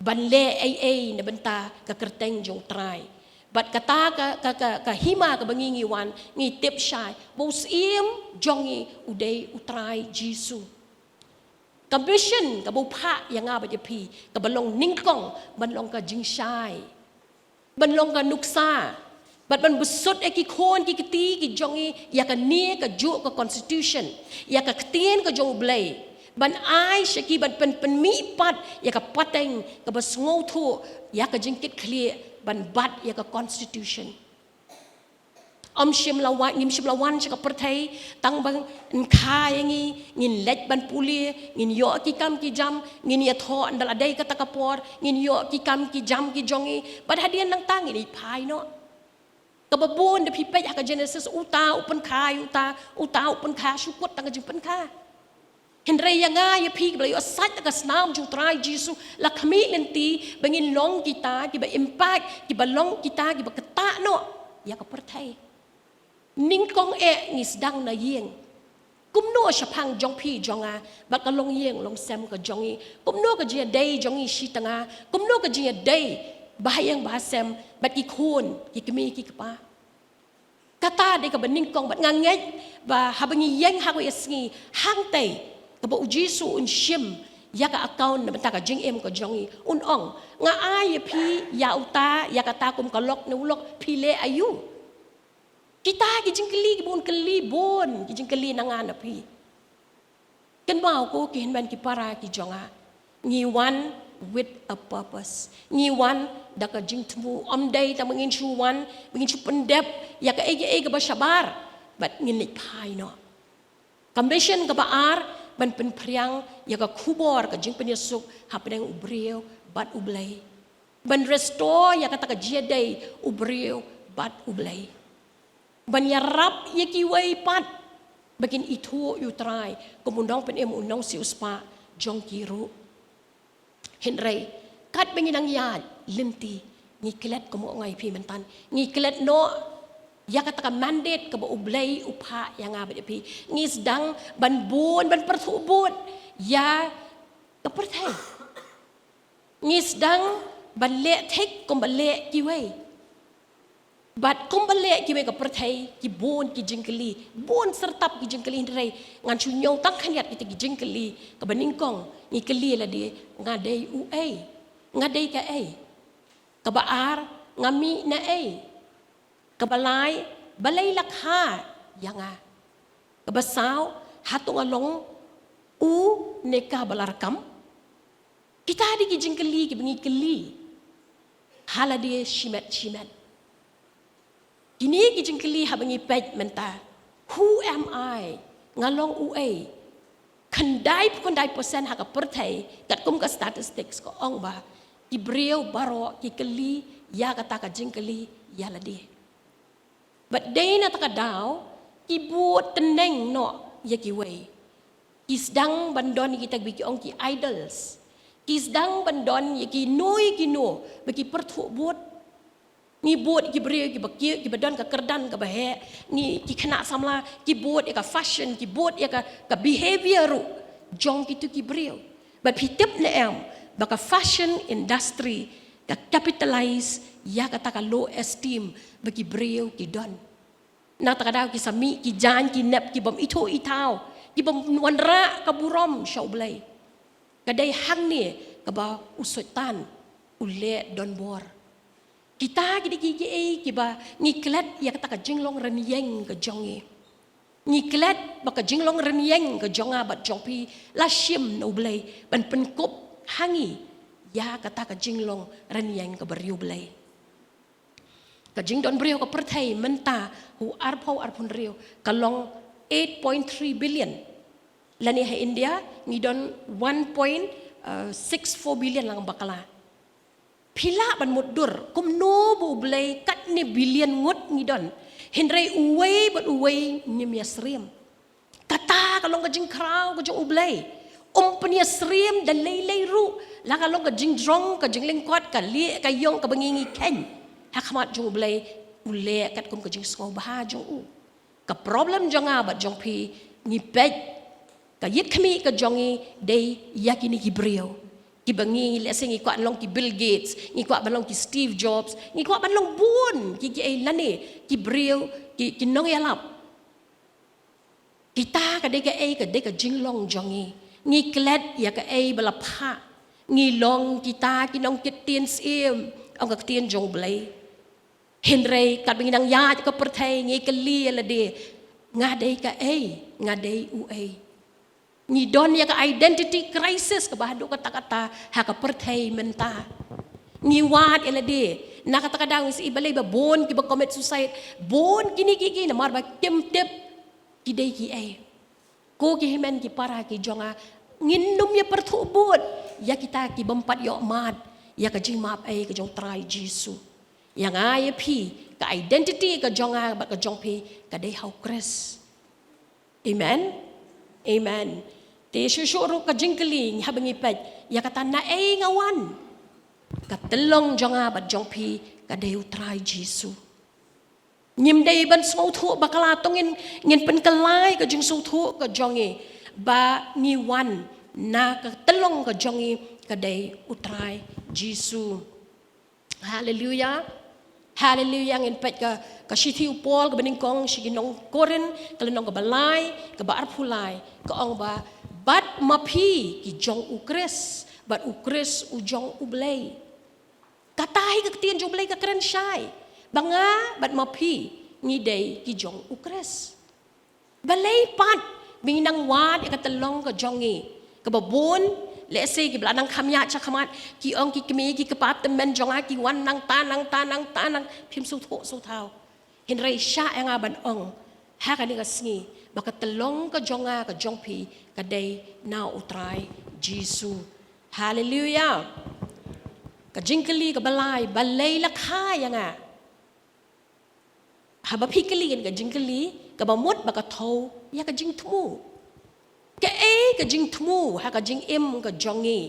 ban leh ei ei na bynta ka kyrteng jong U Trai. Bad kata ka, ka, ka, ka hima kaba ngi, ngi wan, ngi tip shai ba u Syiem jong ngi u dei U Trai Jisu. Ka mission kaba u phah ïa nga bad ïa phi, kaba long nyngkong ban long ka jingshai, ban long ka nuksa, bad ban bsut ïa ki khun ki kti ki jong ngi ïa kane kajuh ka constitution, ïa ka ktien ka jong U Blei, ban ai sha ki ban pyn, pynmihpat ïa ka pateng kaba sngewthuh ïa ka jingkitkhlieh ban bat ïa ka constitution. Ym shym la wan, ngim shym la wan sha ka pyrthei tang ban kha ïa ngi, ngin leit ban pule, ngin ïoh ki kam ki jam, ngin ïathoh ynda la dei kata ka por, ngin ïoh ki kam ki jam ki jong ngi, bad hadien nangta ngin ïaphai noh. Kaba bun da phi peit ha ka Genesis, uta u pynkha ïa uta, uta u pynkha, shu kut tang ka jingpynkha. Hynrei ïa nga ïa phi kaba la ïoh sait da ka snam jong U Trai Jisu, la khmih lynti ba ngin long kita kiba impact, kiba long kita kiba ktah noh ïa ka pyrthei. Nyngkong eh ngi sdang na ïing. Kumno shaphang jong phi jong nga bad ka longïing longsem ka jong ngi? Kumno ka jingïadei jong ngi shi tnga? Kumno ka jingïadei ba ha ïing ba ha sem bad ki khun, ki kmie ki kpa? Kata dei kaba nyngkong, bad nga ngeit ba haba ngi ïeng ha kawei ka sngi hangtei, kaba U Jisu un shim ïa ka account na bynta ka jingim ka jong ngi, un ong, nga ai ïa phi ïa uta, ïa kata kum ka lok ne u lok, phi leh aïu? Kita ki jingkylli kiba un kylli bun, ki jingkylli na nga na phi. Kynmaw ko ki hynmen ki para ki jong nga. Ngi wan with a purpose. Ngi wan da ka jingthmu, ym dei tang ba ngin shu wan, ba ngin shu pyndep ïa kaei kaei kaba shabar bad ngin leit phai noh. Ka mission kaba ar, ban pynphriang ïa ka khubor ka jingpynïasuk hapdeng u briew bad U Blei. Ban restore ïa kata ka jingïadei u briew bad U Blei. Ban ïarap ïa kiwei pat ba kin ithuh ïa U Trai kum u nongpynim, u nongsiewspah jong ki ruh. Hynrei katba ngi nang ïaid lynti, ngi klet, kum nga ong ïa phi mynta, ngi klet noh ïa kata ka mandate kaba U Blei u phah ïa nga bad ïa phi. Ngi sdang ban bun, ban pyrthuh bud ïa ka pyrthei. Ngi sdang ban leh thik kumba leh kiwei. Bad kumba leh kiwei ka pyrthei, ki bun ki jingkylli, bun syrtap ki jingkylli, hynrei ngan shu ñiew tang khyndiat kita ki jingkylli. Kaba nyngkong, ngi kylli lade, nga dei uei? Nga dei kaei? Kaba ar, nga mih naei? Kaba lai, balei la kha ïa nga? Kaba saw, hato nga long u ne ka ba la rakam? Kita dei ki jingkylli kiba ngi kylli ha lade shimet shimet. Kine ki jingkylli haba ngi peit mynta, who am I? Nga long uei? Khyndai phew khyndai percent ha ka pyrthei, katkum ka statistics ka ong ba ki briew baroh ki kylli ïa kata ka jingkylli ïa lade. Bad dei na kata ka daw ki bud tneng noh ïa kiwei. Ki sdang ban don ïa kita ba ki ong ki idols. Ki sdang ban don ïa kino kino ba ki pyrthuh bud. Ngi bud ki briew kiba ki, kiba don ka kyrdan kaba heh, ngi ki khynnah samla, ki bud ïa ka fashion, ki bud ïa ka, ka behavior ruh jong kitu ki briew. Bad phi tip ne em ba ka fashion industry ka capitalize ïa kata ka low esteem ba ki briew ki don. Na kata ka daw ki sa mih ki jaiñ ki nep ki bym ithuh ithaw, ki bym wanrah ka burom sha U Blei. Ka dei hangne kaba u Soitan u leh donbor. Kita ki dei ki, kiei kiba ngi klet ïa kata ka jinglong rynïeng ka jong ngi. Ngi klet ba ka jinglong rynïeng ka jong nga bad jong phi la shim na U Blei ban pynkup ha ngi ïa kata ka jinglong rynïeng kaba riewblei. Ka jingdon briew ka pyrthei mynta ha u arphew arphew hynriew ka long eight point three billion. Lane ha India ngi don one point six four billion lang bakla. Phi lah ban mutdur kumno ba U Blei katne billion ngut ngi don, hynrei uwei bad uwei ngim ïasyriem. Kata ka long ka jingkhraw ka jong U Blei. Um pynïasyriem da lei lei ruh, la ka long ka jingjrong, ka jinglyngkot, ka lieh ka ïong kaba ngi ngi kheiñ ha khmat jong U Blei, u leh katkum ka jingsngewbha jong u. Ka problem jong nga bad jong phi, ngi peit ka ïit khmih ka jong ngi dei ïa kine ki briew kiba ngi, lehse ngi kwah long ki Bill Gates, ngi kwah ban long ki Steve Jobs, ngi kwah ban long bun ki, kiei lane ki briew ki, ki nongïalap. Kita ka dei kaei? Ka dei ka jinglong jong ngi. Ngi klet ïa kaei ba la phah. Ngi long kita ki nongkit ktien syiem, ong ka ktien jong U Blei. Hynrei katba ngi nang ïaid ka pyrthei ngi kylli ïa lade, nga dei kaei, nga dei uei. Ngi don ïa ka identity crisis kaba haduh katta katta ha ka pyrthei mynta. Ngi wad ïa lade. Na kata ka daw ngi sa i balei ba bun kiba commit suicide, bun kine ki, ki namar ba kim tip ki dei kiei. Ko ki hynmen ki para ki jong nga, ngin nym ïa pyrthuh bud ïa kita ki bym pat ïoh mad ïa ka jingmap ei ka jong U Trai Jisu. Ïa nga ïa phi, ka identity ka jong nga bad ka jong phi ka dei ha U Khrist. Amen. Amen. Te shuh shuh ruh ka jingkylli haba ngi peit ïa kata naei nga wan, ka tyllong jong nga bad jong phi ka dei U Trai Jisu. Ngim dei ban sngewthuh bakla, to ngin, ngin pynkylla ka jingsngewthuh ka jong ngi ba ngi wan na ka tyllong ka jong ngi ka dei U Trai Jisu. Haleluya. Haleluya. Ngin peit ka, ka shithi u Paul kaba nyngkong sha ki nong Korinth, ka lynnong kaba lai, kaba arphew lai, ka ong ba, bad ma phi ki jong U Khrist, bad U Khrist u jong U Blei. Kata hi ka ktien jong U Blei ka kren shai ba nga bad ma phi ngi dei ki jong U Khrist. Balei pat ba ngi nang wad ïa ka tyllong ka jong ngi? Kaba bun, lehse kiba la nang kham ïaid sha khmat ki ong, ki kmie ki kpa tymmen jong nga ki wan nangta nangta nangta nang, phim sngewthuh sngewthaw. Hynrei shah ïa nga ban ong ha kane ka sngi ba ka tyllong ka jong nga ka jong phi ka dei na U Trai Jisu. Haleluya. Ka jingkylli kaba lai, balei la kha ïa nga? Haba phi kylli kane ka jingkylli, kaba mut ba ka thew ïa ka jingthmu. Kaei ka jingthmu ha ka jingim ka jong ngi?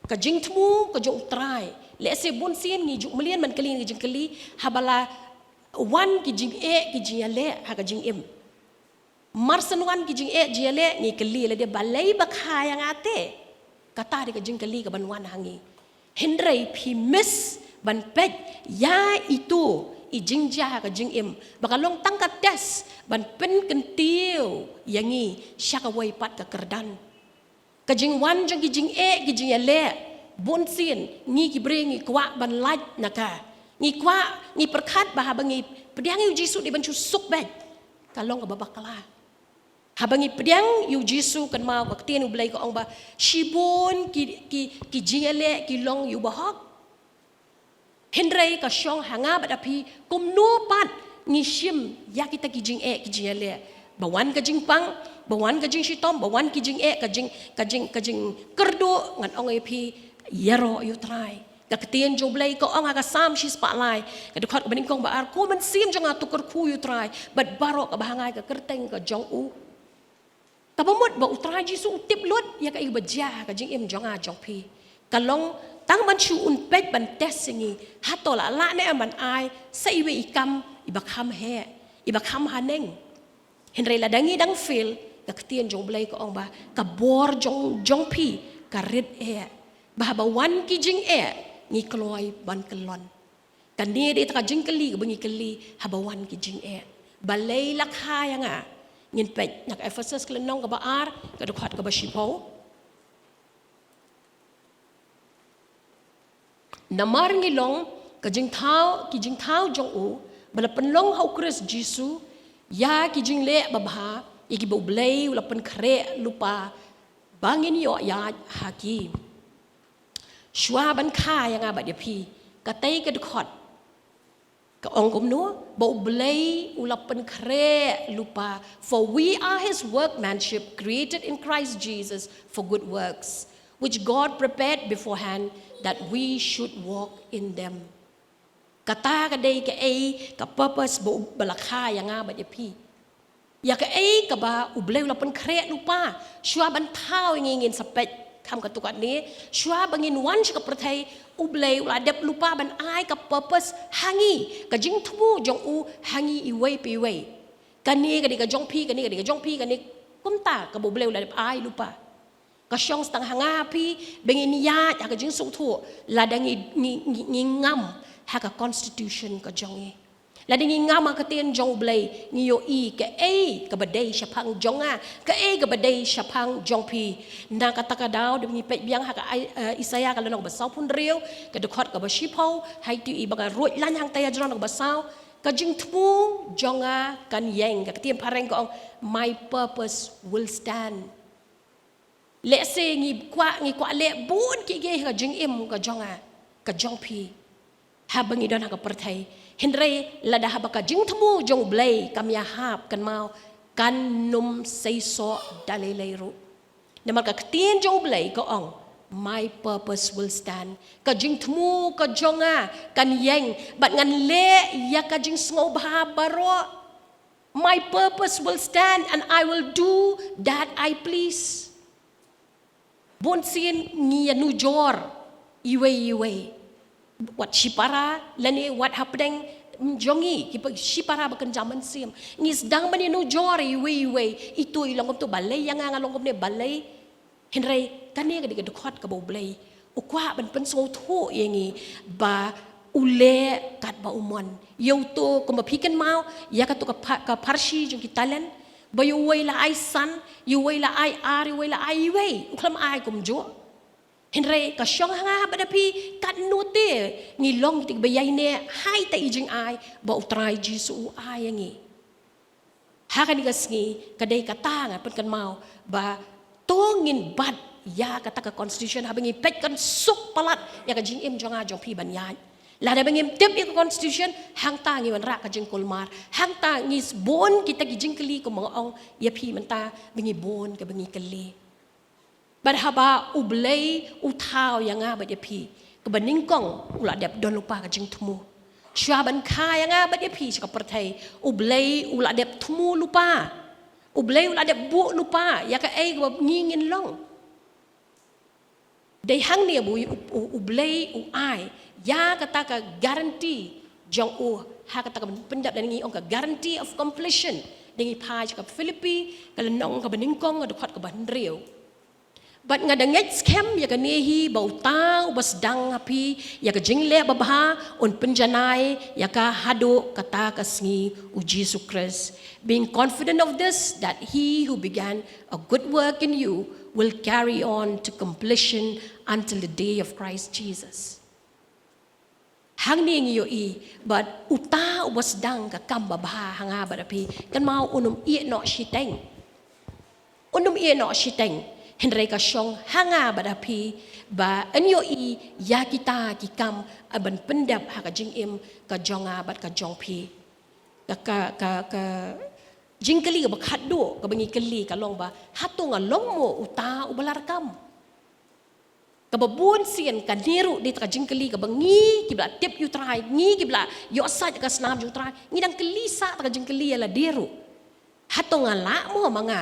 Ka jingthmu ka jong U Trai. Lehse bunsien ngi ju mlien ban kylli kane ka jingkylli haba la wan ki jingeh ki jingïaleh ha ka jingim. Mar shen wan ki jingeh jingïaleh ngi kylli lade, balei ba kha ïa nga te? Kata dei ka jingkylli kaban wan ha ngi. Hynrei phi miss ban peit ïa itu i jingjia ha ka jingim ba ka long tang ka test ban pynkyntiew ïa ngi sha kawei pat ka kyrdan. Ka jingwan jong ki jingeh ki jingïaleh, bunsien ngi ki briew ngi kwah ban lait na ka. Ngi kwah, ngi pyrkhat ba haba ngi pdiang ïa U Jisu dei ban shu suk beit. Ka long kaba bakla. Haba ngi pdiang ïa U Jisu, kynmaw ka ktien U Blei ka ong ba shibun ki, ki, ki jingïaleh ki long ïa u bahok. Hynrei ka shong ha nga bad ha phi kumno pat ngi shim ïa kita ki jingeh ki jingïaleh. Ba wan ka jingpang, Ba wan ka jingshitom, ba wan ki jingeh, ka jing, ka jing, ka jingkyrduh, ngan ong ïa phi, ïaroh ïa u Trai. Ka ktien jong u Blei ka ong ha ka Salm shispah lai, ka dkhot kaba nyngkong ba ar, ko mynsiem jong nga to kyrkhu ïa u Trai, bad baroh kaba ha nga ïa ka kyrteng ka jong u. Kaba mut ba u Trai Jisu u tip lut ïa kaei ba jia ha ka jingim jong nga jong phi. Ka long tang ban shu un peit ban test ïa ngi, hato la lah ne em ban ai sa iwei i kam iba kham heh, iba kham haneng. Hynrei lada ngi dang fail, ka ktien jong u Blei ka ong ba ka bor jong, jong phi ka rit eh, ba haba wan ki jingeh ngi kloi ban kyllon. Kane dei kata ka jingkylli kaba ngi kylli haba wan ki jingeh. Balei la kha ïa nga? Ngin peit na ka Ephesus ka lynnong kaba ar, ka dkhot kaba shiphew. Namar ngi long ka jingthaw, ki jingthaw jong u, ba la pynlong ha u Khrist Jisu ïa ki jingleh babha, ïa kiba u Blei u la pynkhreh lypa ba ngin ïoh ïaid ha ki. Shuwa ban kha ïa nga bad ïa phi, katei ka dkhot ka ong kumno? Ba u Blei u la pynkhreh lypa. "For we are his workmanship, created in Christ Jesus for good works, which God prepared beforehand that we should walk in them." Kata ka dei kaei ka purpose ba u, ba la kha ïa nga bad ïa phi. Ïa kaei kaba u Blei u la pynkhreh lypa, shuwa ban thaw ïa ngi ngin sa peit kham katto katne, shuwa ba ngin wan sha ka pyrthei, u Blei u la dep lypa ban ai ka purpose ha ngi, ka jingthmu jong u ha ngi iwei pa iwei. Kane ka dei ka jong phi, kane ka dei ka jong phi, kane kumta kaba u Blei u la dep ai lypa. Ka shong sa tang ha nga ha phi, ba ngin ïaid ha ka jingsngewthuh, lada ngi, ngi, ngi, ngi ngam ha ka constitution ka jong ngi. Lada ngi ngam ha ka ktien jong u Blei, ngi ïohi kaei kaba dei shaphang jong nga, kaei kaba dei shaphang jong phi. Na kata ka daw, da ngi peit biang ha ka Ai-, eh, Isaïah ka lynnong ba sawphew hynriew, ka dkhot kaba shiphew, ha ïa tu i ba nga ruh lain hangta ïa jrong kaba saw, ka jingthmu jong nga kan ïeng, ka ktien phareng ka ong, "My purpose will stand." Lehse ngi kwah, ngi kwah leh bun ki jingeh ha ka jingim ka jong nga, ka jong phi, haba ngi don ha ka pyrthei. Hynrei lada haba ka jingthmu jong u Blei kam ïahap, kynmaw, kan ym seisoh da lei lei ruh. Namar ka ktien jong u Blei ka ong, "My purpose will stand." Ka jingthmu ka jong nga kan ïeng, bad ngan leh ïa ka jingsngewbha baroh. "My purpose will stand and I will do that I please." Bun sien ngi ïanujor iwei iwei. Wat shipara lane wat hapdeng jong ngi, kiba shipara ba kynja mynsiem, ngi sdang ban ïanujor iwei iwei. Itu i long kumto, balei ïa nga, nga long kumne, balei? Hynrei kane ka dei ka dkhot kaba u Blei u kwah ban pynsngewthuh ïa ngi ba u leh katba u mon. Ïa uto, kumba phi kynmaw ïa kato ka pha-, ka pharshi jong ki talent, ba ïa uwei la ai san, ïa uwei la ai ar, ïa uwei la ai iwei, u khlem ai kumjuh. Hynrei ka shong ha nga bad ha phi, katno te ngi long kita kiba ïaineh ha ita i jingai ba u Trai Jisu u ai ïa ngi. Ha kane ka sngi, ka dei kata nga pynkynmaw ba to ngin bat ïa kata ka constitution, haba ngi peit kan suk palat ïa ka jingim jong nga jong phi ban ïaid. Lada ba ngim tip ïa ka constitution, hangta ngi wanrah ka jingkulmar. Hangta ngi s-, bun kita ki jingkylli kumba nga ong ïa phi mynta, ba ngi bun kaba ngi kylli. Bad haba u Blei u thaw ïa nga bad ïa phi, kaba nyngkong u la dep don lypa ka jingthmu. Shuwa ban kha ïa nga bad ïa phi sha ka pyrthei, u Blei u la dep thmu lypa. U Blei u la dep buh lypa ïa kaei kaba ngi ngin long. Dei hangne ba u, u, u Blei u ai ïa kata ka guarantee jong u, ha kata ka pyndap da ngi ong ka guarantee of completion. Da ngi phai sha ka Philippi ka lynnong kaba nyngkong, ka dkhot kaba hynriew. Bad nga da ngeit skhem ïa kane hi, ba uta uba sdang ha phi ïa ka jingleh babha un pynjanai ïa ka haduh kata ka sngi u Jisu Khrist. Being confident of this, that he who began a good work in you will carry on to completion until the day of Christ Jesus. Hangne ngi ïohi, bad uta uba sdang ka kam babha ha nga bad ha phi, kynmaw un ym ïeh noh shiteng. Un ym ïeh noh shiteng. Hynrei ka shong ha nga bad ha phi, ba yn ïohi ïa kita ki kam, ban pyndep ha ka jingim ka jong nga bad ka jong phi. Ka, ka, ka, ka Jingkylli kaba khatduh kaba ngi kylli ka long ba, hato nga long mo uta uba la rakam? Kaba bun sien kane ruh dei kata ka jingkylli kaba ngi kiba la tip ïa u Trai, ngi kiba la ïohsngew ïa ka snam jong u Trai, ngi dang kylli sa kata ka jingkylli ïa lade ruh. Hato nga lah mo ma nga?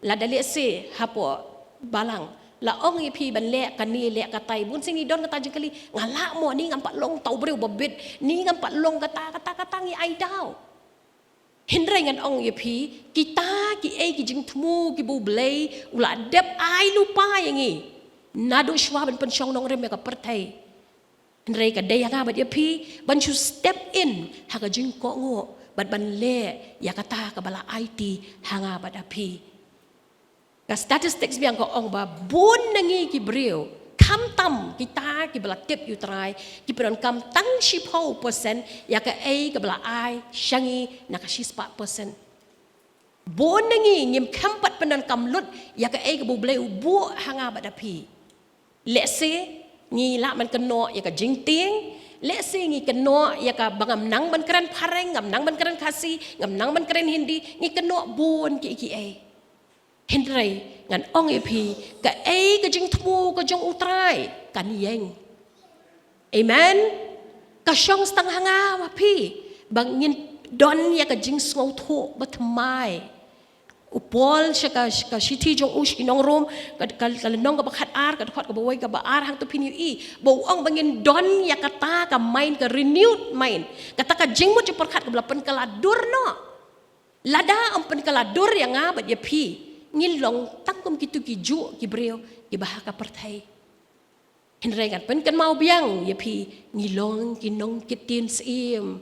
Lada lehse hapoh balang la ong ïa phi ban leh kane leh katai, bun sien ngi don kata ka jingkylli, nga lah mo, ne ngam pat long uta u briew ba bit, ne ngam pat long kata, kata, kata, ngi ai daw. Hynrei ngan ong ïa phi, kita kiei ki jingthmu kiba U Blei u la dep ai lypa ïa ngi naduh shwa ban pynshong nongrim ïa ka pyrthei. Hynrei ka dei ha nga bad ïa phi ban shu step in ha ka jingkohnguh bad ban leh ïa kata kaba la aiti ha nga bad ha phi. Ka statistics biang ka ong ba bun na ngi ki briew, khamtam kita kiba la tip ïa u Trai, ki pyndonkam tang shiphew percent ïa kaei kaba la ai sha ngi na ka shispah percent. Bun na ngi ngim kham pat pyndonkam lut ïa kaei kaba U Blei u buh ha nga bad ha phi. Lehse ngi lah ban kynnoh ïa ka jingtieng, lehse ngi kynnoh ïa kaba ngam nang ban kren Phareng, ngam nang ban kren Khasi, ngam nang ban kren Hindi, ngi kynnoh bun kiei kiei. Hynrei ngan ong ïa phi, kaei ka jingthmu ka jong u Trai kan ïeng. Amen. Ka shong tang ha nga bad phi ba ngin don ïa ka jingsngewthuh bathymmai. U Paul sha ka, sha ka shithi jong u sha ki nong Rom, ka, ka, ka lynnong kaba khatar, ka dkhot kaba wei kaba ar, hangto phin ïohi ba u ong ba ngin don ïa kata ka mind, ka renewed mind, kata ka jingmut jingpyrkhat kaba la pynkylla dur noh. Lada ym pynkylla dur ïa nga bad ïa phi, ngin long tang kum kito kijuh ki briew kiba ha ka pyrthei. Hynrei ngan pynkynmaw biang ïa phi, ngi long ki nongkit ktien syiem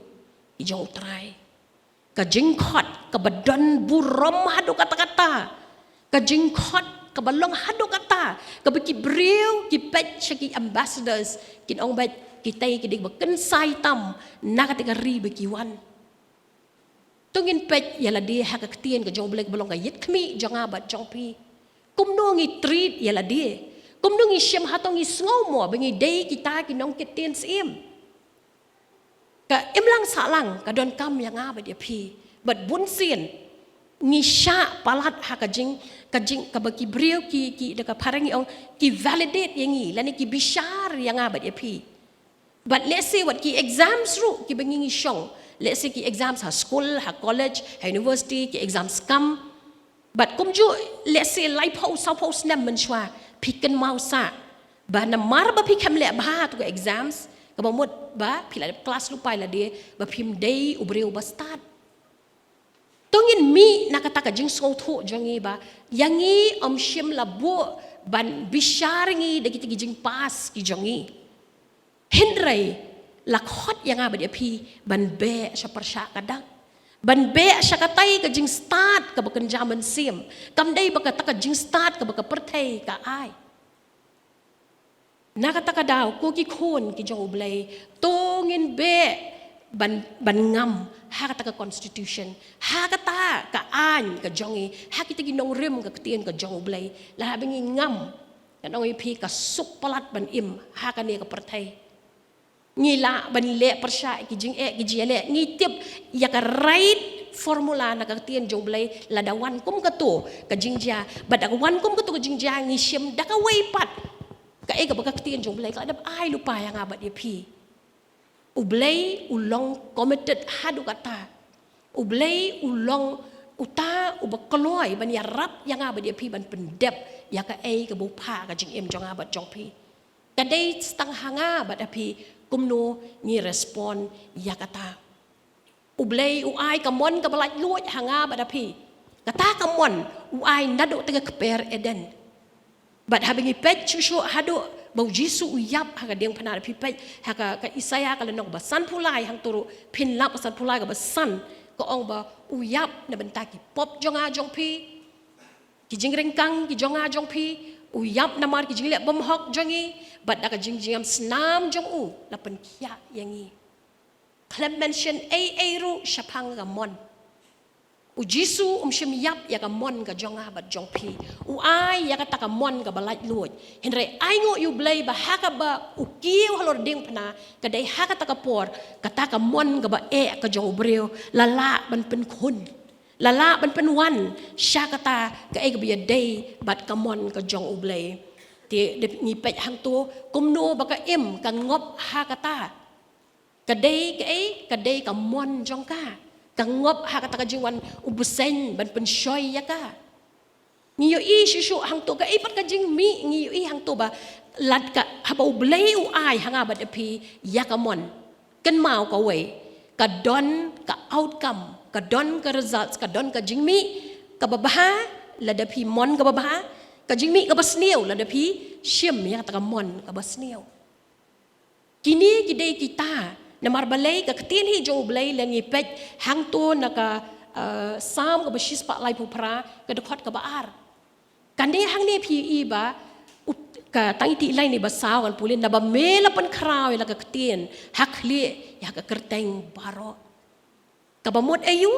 ki jong u Trai. Ka jingkhot kaba don burom haduh katta katta, ka jingkhot kaba long haduh katta, kaba ki briew ki peit sha ki ambassadors, kin ong beit, kita ki dei ba kynsai tam na kata ka ri ba ki wan. To ngin peit ïa lade ha ka ktien ka jong U Blei kaba long ka ïit khmih jong nga bad jong phi. Kumno ngi treat ïa lade? Kumno ngi shim, hato ngi sngew mo ba ngi dei kita ki nongkit ktien syiem? Ka imlang sahlang ka donkam ïa nga bad ïa phi. Bad bun sien ngi shah palat ha ka jing, ka jing, kaba ki briew ki, ki, da ka Phareng ngi ong, ki validate ïa ngi lane ki bishar ïa nga bad ïa phi. Bad lehse wat ki exams ruh kiba ngi ngi shong, lehse ki exams ha skul, ha college, ha university, ki exams kam. Bad kumjuh lehse laiphew sawphew snem mynshuwa phi kynmaw sa ba namar ba phi khlem leh bha ha kato ka exams, kaba mut ba phi la dep klas lypa ïa lade, ba phim dei u briew ba stad. To ngin mih na kata ka jingsngewthuh jong ngi ba ïa ngi ym shym la buh ban bishar ngi da kita ki jingpass ki jong ngi. Hynrei la khot ïa nga bad ïa phi ban beh sha pyrshah ka dak, ban beh sha katai ka jingstad kaba kynja mynsiem, kam dei ba kata ka jingstad kaba ka pyrthei ka ai. Na kata ka daw, ko ki khun ki jong U Blei, to ngin beh ban, ban ngam ha kata ka constitution, ha kata ka aiñ ka jong ngi, ha kita ki nongrim ka ktien ka jong U Blei. Lada haba ngi ngam, ngan ong ïa phi, ka suk palat ban im ha kane ka pyrthei. Ngi lah ban leh pyrshah ki jingeh ki jingïaleh, ngi tip ïa ka right formula na ka ktien jong U Blei, lada wan kum kato ka jingjia, bad da ka wan kum kato ka jingjia ngi shim da kawei pat kaei kaba ka ktien jong U Blei ka la dep ai lypa ïa nga bad ïa phi. U Blei u long committed haduh katta. U Blei u long uta uba kloi ban ïarap ïa nga bad ïa phi ban pyndep ïa kaei kaba u phah ka jingim jong nga bad jong phi. Ka dei tang ha nga bad ha phi kumno ngi respond ïa kata. U Blei u ai ka mon kaba laitluid ha nga bad ha phi. Kata ka mon u ai naduh te ka kper Eden. Bad haba ngi peit shuh shuh haduh ba U Jisu u ïap ha ka diengphna, phi peit ha ka, ka Isaïah ka lynnong ba sanphew lai, hangto ruh phin lap, sanphew lai kaba san, ka ong ba u ïap na bynta ki pop jong nga jong phi, ki jingryngkang ki jong nga jong phi, u ïap namar ki jingleh bymhok jong ngi, bad da ka jingjam snam jong u la pynkhiah ïa ngi. Khlem mention ei ei ruh shaphang ka mon. U Jisu um shym ïap ïa ka mon ka jong nga bad jong phi. U ai ïa kata ka mon kaba laitluid. Hynrei ainguh ïa U Blei ba ha kaba u kiew halor diengphna, ka dei ha kata ka por, kata ka mon kaba eh ka jong u briew la lah ban pynkhun. La lah ban pynwan sha kata kaei kaba ïadei bad ka mon ka jong U Blei. Te dep ngi peit hangto kumno ba ka im ka ngop ha kata. Ka dei kaei, ka dei ka mon jong ka. Ka ngop ha kata ka jingwan u bseiñ ban pynshoi ïa ka. Ngi ïohi shuh shuh hangto kaei pat ka jingmih, ngi ïohi hangto ba lada ka, haba U Blei u ai ha nga bad ïa phi ïa ka mon. Kynmaw kawei, ka don ka outcome, ka don ka results, ka don ka jingmih kaba bha lada phi mon kaba bha, ka jingmih kaba sniew lada phi shim ïa kata ka mon kaba sniew. Kine ki dei kita, namar balei ka ktien hi jong U Blei lada ngi peit hangto na ka, eh, Salm kaba shispah laiphew phra, ka dkhot kaba ar. Kane hangne phi i ba, ut-, ka tang iti i lain ba saw ngan pule, naba me la pynkhraw ïa la ka ktien ha khlieh ïa ka kyrteng baroh. Kaba mut aïu?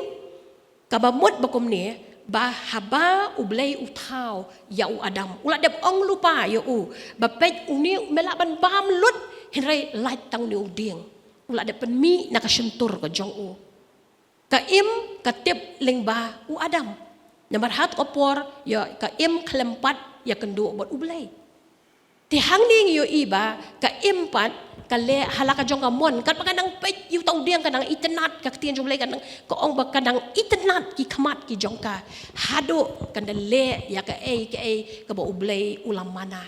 Kaba mut ba kumne, ba haba U Blei u thaw ïa u Adam, u la dep ong lypa ïa u ba peit, une me lah ban bam lut, hynrei lait tang une u dieng. U la dep pynmih na ka shyntur ka jong u. Ka im ka tip lyngba u Adam. Namar ha kato ka por ïa ka im khlem pat ïakynduh bad U Blei. Te hangne ngi ïohi ba ka im pat ka leh ha la ka jong ka mon, katba ka nang peit ïa uta u dieng ka nang itynnad, ka ktien jong U Blei ka nang, ka ong ba ka nang itynnad ki khmat ki jong ka haduh kan da leh ïa kaei kaei kaba U Blei u la mana.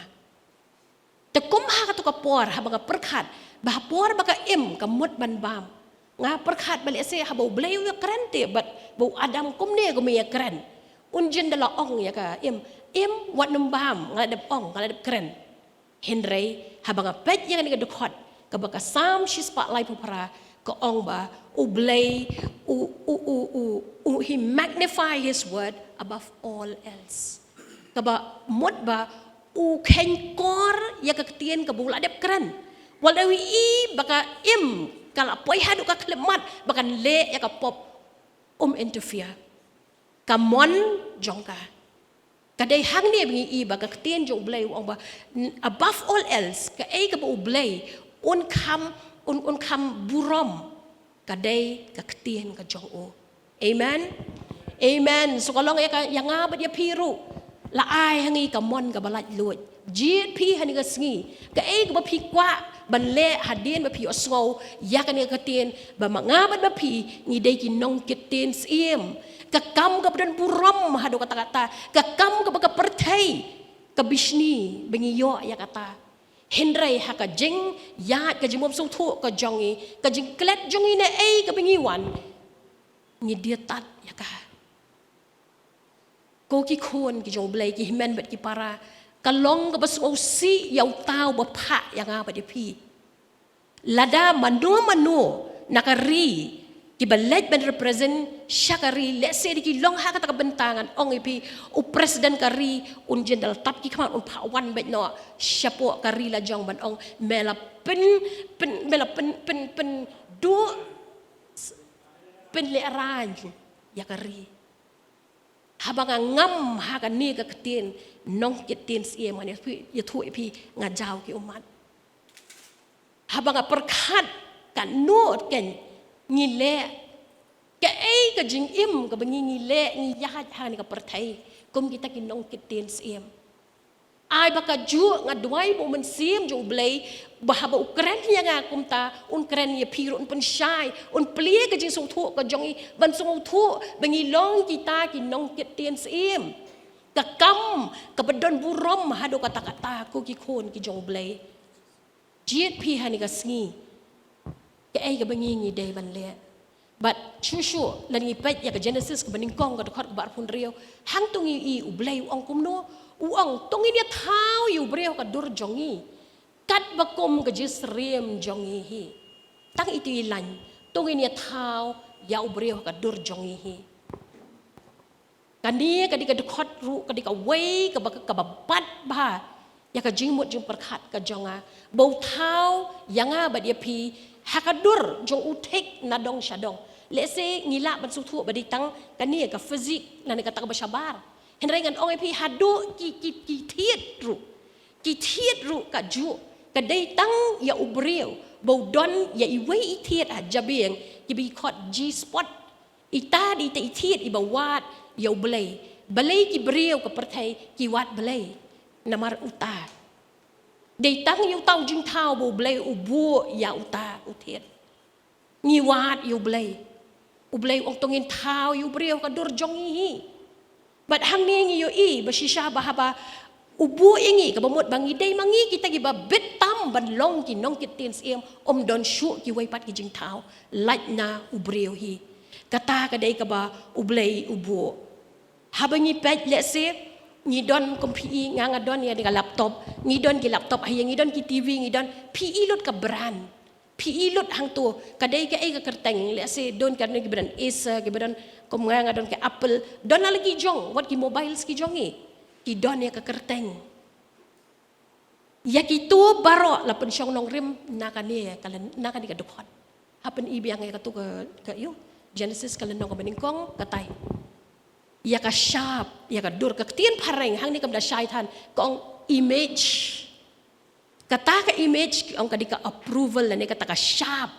Te kum ha kato ka por haba nga pyrkhat ba ha por ba ka im ka mut ban bam, nga pyrkhat ba lehse haba U Blei u ïakren te bad ba u Adam kumne kumne ïakren, un jin da la ong ïa ka im, im wat nym bam, nga la dep ong, nga la dep kren. Hynrei haba nga peit ïa kane ka dkhot kaba ka Salm shispah laiphew phra, ka ong ba U Blei u, u, u, u, u, he magnify his word above all else. Kaba mut ba u kheiñ kor ïa ka ktien kaba u la dep kren. Wat la u i ba ka im ka la poi haduh ka khlem mat ba kan leh ïa ka pop, um interfere. Ka mon jong ka. Ka dei hangne ba ngi i ba ka ktien jong U Blei u ong ba, n-, above all else, kaei kaba U Blei un kham, un, un kham burom, ka dei ka ktien ka jong u. Amen. Amen. So ka long ïa ka, ïa nga bad ïa phi ruh, la ai ha ngi ka mon kaba laitluid. Jied phi ha kane ka sngi, kaei kaba phi kwah ban leh hadien ba phi ïohsngew ïa kane ka ktien, ba ma nga bad ma phi ngi dei ki nongkit ktien syiem. Ka kam kaba don burom haduh katta katta, ka kam kaba ka pyrthei ka bishni ba ngi ïoh ïa kata. Hynrei ha ka jingïaid, ka jingbymsngewthuh ka jong ngi, ka jingklet jong ngi na ei kaba ngi wan, ngi dei tad ïa ka. Ko ki khun ki jong U Blei, ki hynmen bad ki para, ka long kaba sngewsih ïa uta uba phah ïa nga bad ïa phi. Lada mano mano na ka ri kiba leit ban represent sha ka ri, lehse dei ki long ha kata ka bynta, ngan ong ïa phi, u president ka ri un jin da la tap ki khmat, un phah wan beit noh shapoh ka ri la jong ban ong me la pyn, pyn, me la pyn, pyn, pynduh, pynlehraiñ ïa ka ri. Haba nga ngam ha kane ka ktien nongkit ktien syiem, ngan ïathuh, ïathuh ïa phi, nga jaw ki ummat. Haba nga pyrkhat katno keiñ ngi leh, kaei ka jingim kaba ngi, ngi leh, ngi ïaid ha kane ka pyrthei kum kita ki nongkit ktien syiem. Ai ba kajuh nga duwai ba U Mynsiem jong U Blei, ba haba u kren ïa nga kumta, un kren ïa phi ruh, un pynshai, un plie ka jingsngewthuh ka jong ngi, ban sngewthuh ba ngi long kita ki nongkit ktien syiem. Ka kam kaba don burom haduh katta katta, ko ki khun ki jong U Blei. Jied phi ha kane ka sngi, kaei kaba ngi, ngi dei ban leh. Bad shuh shuh lada ngi peit ïa ka Genesis kaba nyngkong, ka dkhot kaba arphew hynriew, hangto ngi i U Blei u ong kumno, u ong to ngin ïathaw ïa u briew ha ka dur jong ngi, katba kum ka jingsyriem jong ngi hi. Tang iti i lain, to ngin ïathaw ïa u briew ha ka dur jong ngi hi. Kane ka dei ka dkhot ruh, ka dei kawei kaba, kaba bat bha ïa ka jingmut jingpyrkhat ka jong nga, ba u thaw ïa nga bad ïa phi ha ka dur jong u thik na dong sha dong. Lehse ngi lah ban sngewthuh ba dei tang kane ka physique lane kata kaba shabar. Hynrei ngan ong ïa phi, haduh ki, ki, ki thied ruh, ki thied ruh kajuh, ka dei tang ïa u briew ba u don ïa iwei i thied ha jabieng, kiba ki khot G-spot. Ita dei ita i thied iba wad ïa U Blei. Balei ki briew ka pyrthei ki wad Blei? Namar uta. Dei tang ïa uta u jingthaw ba U Blei u buh ïa uta u thied. Ngi wad ïa U Blei. U Blei u ong to ngin thaw ïa u briew ha ka dur jong ngi hi. Bad hangne ngi ïohi ba shisha ba haba u buh ïa ngi, kaba mut ba ngi dei ma ngi kita kiba bit tam ban long ki nongkit ktien syiem, ym don shuh kiwei pat ki jingthaw, lait na u briew hi. Kata ka dei kaba U Blei u buh. Haba ngi peit, let's say, ngi don kum phi, nga nga don ïa ka laptop, ngi don ki laptop, ha ïa ngi don ki T V, ngi don, phi i lut ka brand. Phi i lut hangto, ka dei kaei ka kyrteng, let's say, don ka, don kiba don Acer, kiba don, kum nga nga don ka Apple, don la ki jong, wat ki mobiles ki jong ngi. Ki don ïa ka kyrteng. Ïa kito baroh la pynshong nongrim na kane ka lyn-, na kane ka dkhot. Ha pyn-i biang ïa kato ka, ka ïoh. Genesis ka lynnong kaba nyngkong, katai. Ïa ka shap, ïa ka dur, ka ktien phareng, hangne kam da shai than, ka ong image. Kata ka image ki ong ka dei ka approval lane kata ka shap.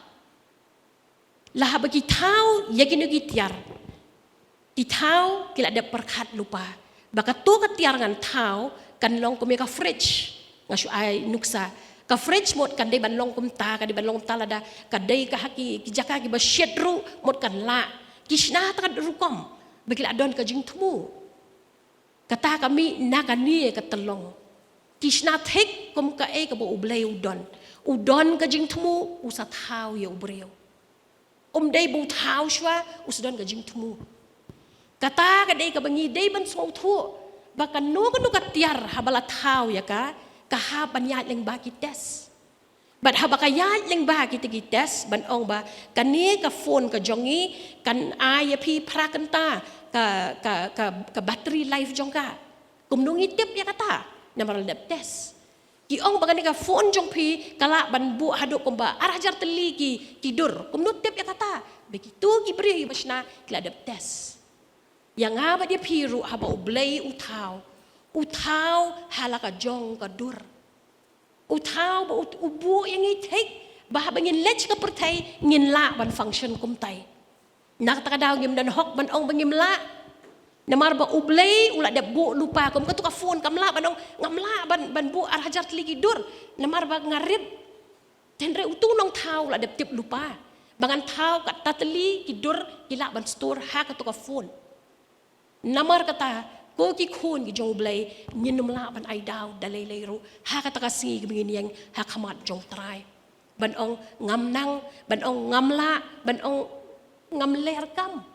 La haba ki thaw ïa kino ki tiar, ki thaw ki la dep pyrkhat lypa ba kato ka tiar ngan thaw kan long kum ïa ka fridge. Nga shu ai nuksa, ka fridge mut kan dei ban long kumta, kan dei ban long kumta, lada ka dei ka ha ki, ki jaka kiba shit ruh mut kan lah. Ki shna ha kata ka rukom ba ki la don ka jingthmu. Kata ka mih na kane ka tyllong. Ki shna thik kum kaei kaba U Blei u don. U don ka jingthmu, u sa thaw ïa u briew. Ym dei ba u thaw shuwa u sa don ka jingthmu. Kata ka dei kaba ngi dei ban sngewthuh ba kano kano ka tiar haba la thaw ïa ka, ka hap ban ïaid lyngba ki test. Bad haba ka ïaid lyngba kita ki test, ban ong ba kane ka phone ka jong ngi kan ai ïa phi phra kynta ka, ka, ka, ka battery life jong ka. Kumno ngi tip ïa kata? Namar la dep test. Ki ong ba kane ka phone jong phi ka lah ban buh haduh kumba ar hajar tylli ki, ki dur. Kumno tip ïa kata? Ba kito ki briew ba shna ki la dep test. Ïa nga bad ïa phi ruh haba U Blei u thaw, u thaw ha la ka jong ka dur. U thaw ba u, u buh ïa ngi thik ba haba ngin leit sha ka pyrthei ngin lah ban function kumtai. Na kata ka daw ngim don hok ban ong ba ngim lah. Namar ba U Blei u la dep buh lypa, kum kato ka phone kam lah ban ong ngam lah ban, ban buh ar hajar tylli ki dur namar ba nga rit. Hynrei uto u nongthaw u la dep tip lypa ba ngan thaw katto tylli ki dur ki lah ban store ha kato ka phone. Namar kata, ko ki khun ki jong U Blei, ngin ym lah ban ai daw da lei lei ruh ha kata ka sngi kaba ngin ïeng ha khmat jong U Trai. Ban ong ngam nang, ban ong ngam lah, ban ong ngam ler kam.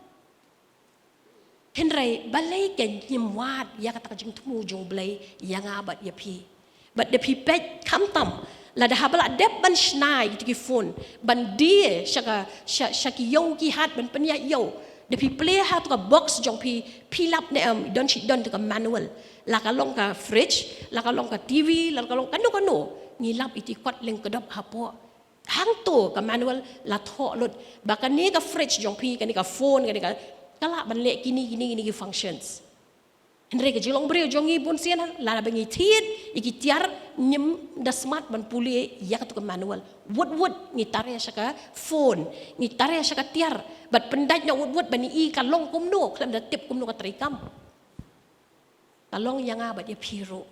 Hynrei balei ngim wad ïa kata ka jingthmu jong U Blei ïa nga bad ïa phi? Bad da phi peit khamtam, lada haba la dep ban shna ïa kito ki phone ban die sha ka, sha, sha ki ïew ki hat ban pynïaid ïew, da phi plie ha kato ka box jong phi, phi lap ne em, don shi don kato ka manual. La ka long ka fridge, la ka long ka T V, la ka long kano kano, ngi lap ïa ki kot lyngkdop hapoh. Hangto ka manual la thoh lut ba kane ka fridge jong phi, kane ka phone, kane ka, ka lah ban leh kine, kine, kine ki functions. Hynrei ka jinglong briew jong ngi bun sien, lada ba ngi thied ïa ki tiar, ngim da smat ban pule ïa kato ka manual. Wut wut ngi tare sha ka phone, ngi tare sha ka tiar, bad pyndait noh wut wut ban i ka long kumno, khlem da tip kumno ka treikam. Ka long ïa nga bad ïa phi ruh.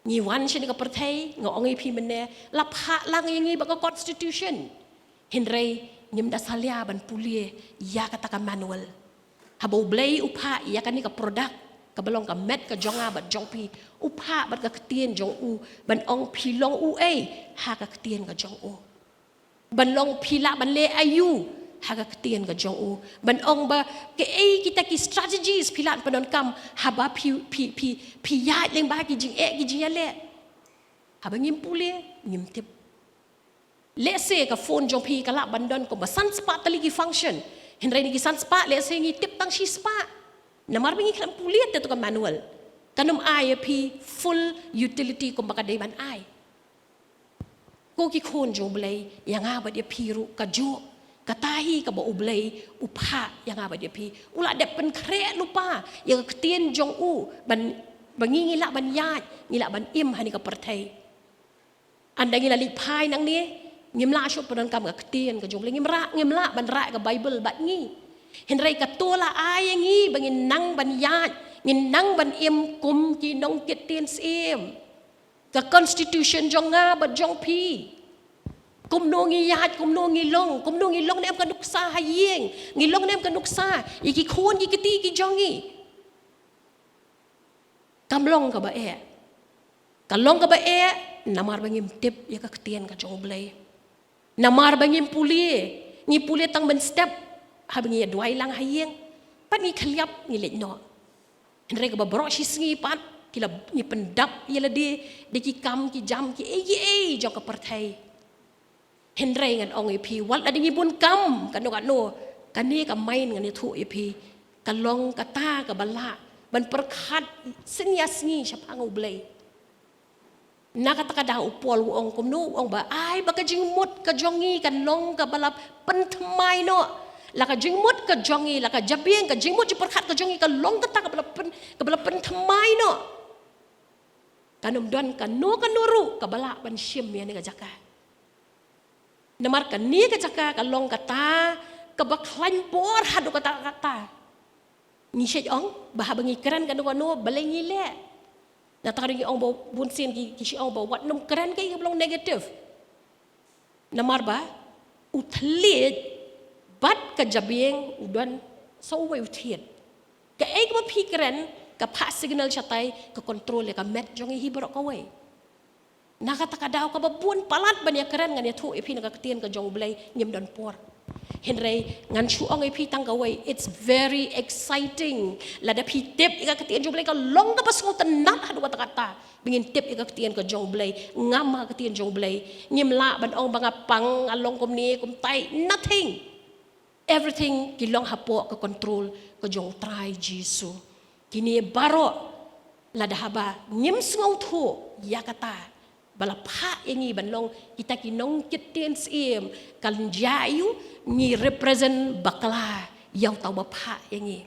Ngi wan sha kane ka pyrthei, nga ong ïa phi mynne, la phah lang ïa ngi bad ka constitution. Hynrei ngim da salia ban pule ïa kata ka manual. Haba U Blei u phah ïa kane ka product, kaba long ka met ka jong nga bad jong phi, u phah bad ka ktien jong u, ban ong phi long uei ha ka ktien ka jong u. Ban long phi lah ban leh aïu ha ka ktien ka jong u. Ban ong ba kaei kita ki strategies phi lah pyndonkam haba phi, phi, phi, phi ïaid lyngba ki jingeh ki jingïaleh. Haba ngim pule, ngim tip. Lehse ka phone jong phi ka lah ban don kumba san spah tylli ki function. Hynrei na ki san spah, lehse ngi tip tang shi spah. Namar ba ngi khlem pule te to ka manual. Kan ym ai ïa phi full utility kumba ka dei ban ai. Ko ki khun jong U Blei, ïa nga bad ïa phi ruh kajuh. Kata hi kaba U Blei u phah ïa nga bad ïa phi. U la dep pynkhreh lypa ïa ka ktien jong u ban, ba ngi ngi lah ban ïaid, ngi lah ban im ha kane ka pyrthei. Ynda ngi la leit phai nangne, ngim lah shuh pyndonkam ka ktien ka jong U Blei, ngim lah, ngim lah ban rah ka Baibl bad ngi. Hynrei kato la ai ïa ngi ba ngin nang ban ïaid, ngin nang ban im kum ki nongkit tien syiem. Ka constitution jong nga bad jong phi. Kumno ngi ïaid, kumno ngi long, kumno ngi long ne em ka nuksa ha ïing, ngi long ne em ka nuksa ïa ki khun ki kti ki jong ngi. Kam long kaba eh. Ka long kaba eh, namar ba ngim tip ïa ka ktien ka jong U Blei. Namar ba ngim pule, ngi pule tang mynstep, haba ngi ïa duwai lang ha ïing, pat ngi khylliap ngi leit noh. Hynrei kaba baroh shi sngi pat, ki la ngi pyndap ïa lade da ki kam ki jam kiei kiei jong ka pyrthei. Hynrei ngan ong ïa phi, wat la dei ngi bun kam kano kano, kane ka main ngan ïathuh ïa phi, ka long kata kaba lah ban pyrkhat sngi ar sngi shaphang U Blei. Na kata ka daw u Paul u ong kumno, u ong ba ai ba ka jingmut ka jong ngi kan long kaba la pynthymmai noh. La ka jingmut ka jong ngi, la ka jabieng, ka jingmut jingpyrkhat ka jong ngi ka long kata kaba la pyn, kaba la pynthymmai noh. Kan ym don kano kano ruh kaba lah ban shim ïa kane ka jaka. Namar kane ka jaka ka long kata kaba khlaiñ bor haduh katta katta. Ngi shait ong ba haba ngi kren kano kano balei ngi leh. Nangta ngi ong ba bun sien ki, ki shait ong ba wat nym kren kaei kaba long negative. Namar ba u thylliej bad ka jabieng u don sa uwei u thied. Kaei kaba phi kren ka phah signal shatai, ka control ïa ka met jong ngi hi baroh kawei. Na kata ka daw kaba bun palat ban ïakren ngan ïathuh ïa phi na ka ktien ka jong U Blei, ngim don por. Hynrei ngan shu ong ïa phi tang kawei, it's very exciting. Lada phi tip ïa ka ktien jong U Blei ka long kaba sngewtynnat haduh katta katta. Ba ngin tip ïa ka ktien ka jong U Blei, ngam ha ka ktien jong U Blei. Ngim lah ban ong ba nga pang, nga long kumne kumtai, nothing. Everything ki long hapoh ka control ka jong U Trai Jisu. Kine baroh lada haba ngim sngewthuh ïa kata ba la phah ïa ngi ban long kita ki nongkit tien syiem, kan jia aiu? Ngi represent bakla ïa uta uba phah ïa ngi.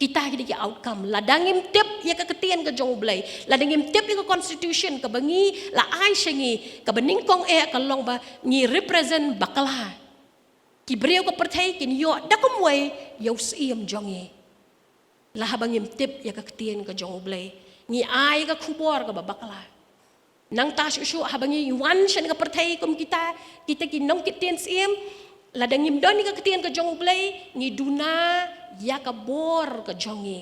Kita ki dei ki outcome. Lada ngim tip ïa ka ktien ka jong U Blei, lada ngim tip ïa ka constitution kaba ngi la ai sha ngi, kaba nyngkong eh ka long ba ngi represent bakla. Ki briew ka pyrthei kin ïoh da kumwei ïa u syiem jong ngi. La haba ngim tip ïa ka ktien ka jong U Blei, ngi ai ka khubor kaba bakla. Nangta shuh shuh haba ngi wan sha kane ka pyrthei kum kita, kita ki nongkit tien syiem, lada ngim don ïa ka ktien ka jong U Blei, ngi duna ïa ka bor ka jong ngi.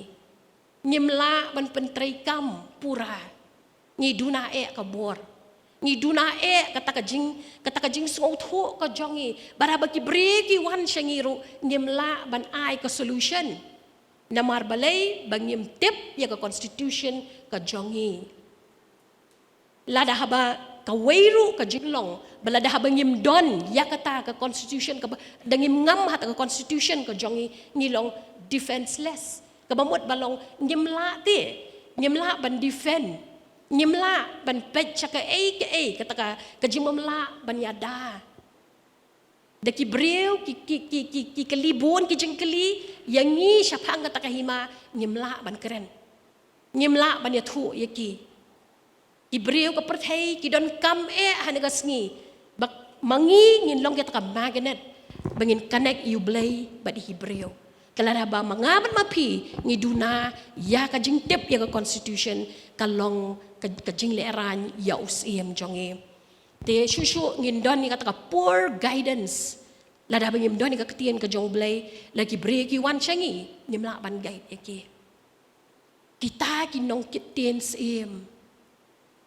Ngim lah ban pyntreikam pura. Ngi duna eh ka bor. Ngi duna eh kata ka jing, kata ka jingsngewthuh ka jong ngi. Bad haba ki briew ki wan sha ngi ruh, ngim lah ban ai ka solution. Namar balei? Ba ngim tip ïa ka constitution ka jong ngi. Lada haba kawei ruh ka jinglong, ba lada haba ngim don ïa kata ka constitution, kaba da ngim ngam ha kata ka constitution ka jong ngi, ngi long defenseless. Kaba mut ba long ngim lah te, ngim lah ban defend, ngim lah ban peit sha kaei kaei, kata ka, ka jingbymlah ban ïada. Da ki briew ki, ki, ki, ki, ki kylli bun ki jingkylli ïa ngi shaphang kata ka hima, ngim lah ban kren. Ngim lah ban ïathuh ïa ki. Ki briew ka pyrthei ki donkam eh ha kane ka sngi ba ma ngi ngin long kita ka magnet ba ngin connect ïa U Blei bad ïa ki briew. Te lada ba ma nga bad ma phi ngi duna ïa ka jingtip ïa ka constitution, ka long ka, ka jinglehrain ïa u syiem jong ngi. Te shuh shuh ngin don ïa kata ka poor guidance. Lada ba ngim don ïa ka ktien ka jong U Blei, la ki briew ki wan sha ngi, ngim lah ban guide ïa ki. Kita ki nongkit tien syiem,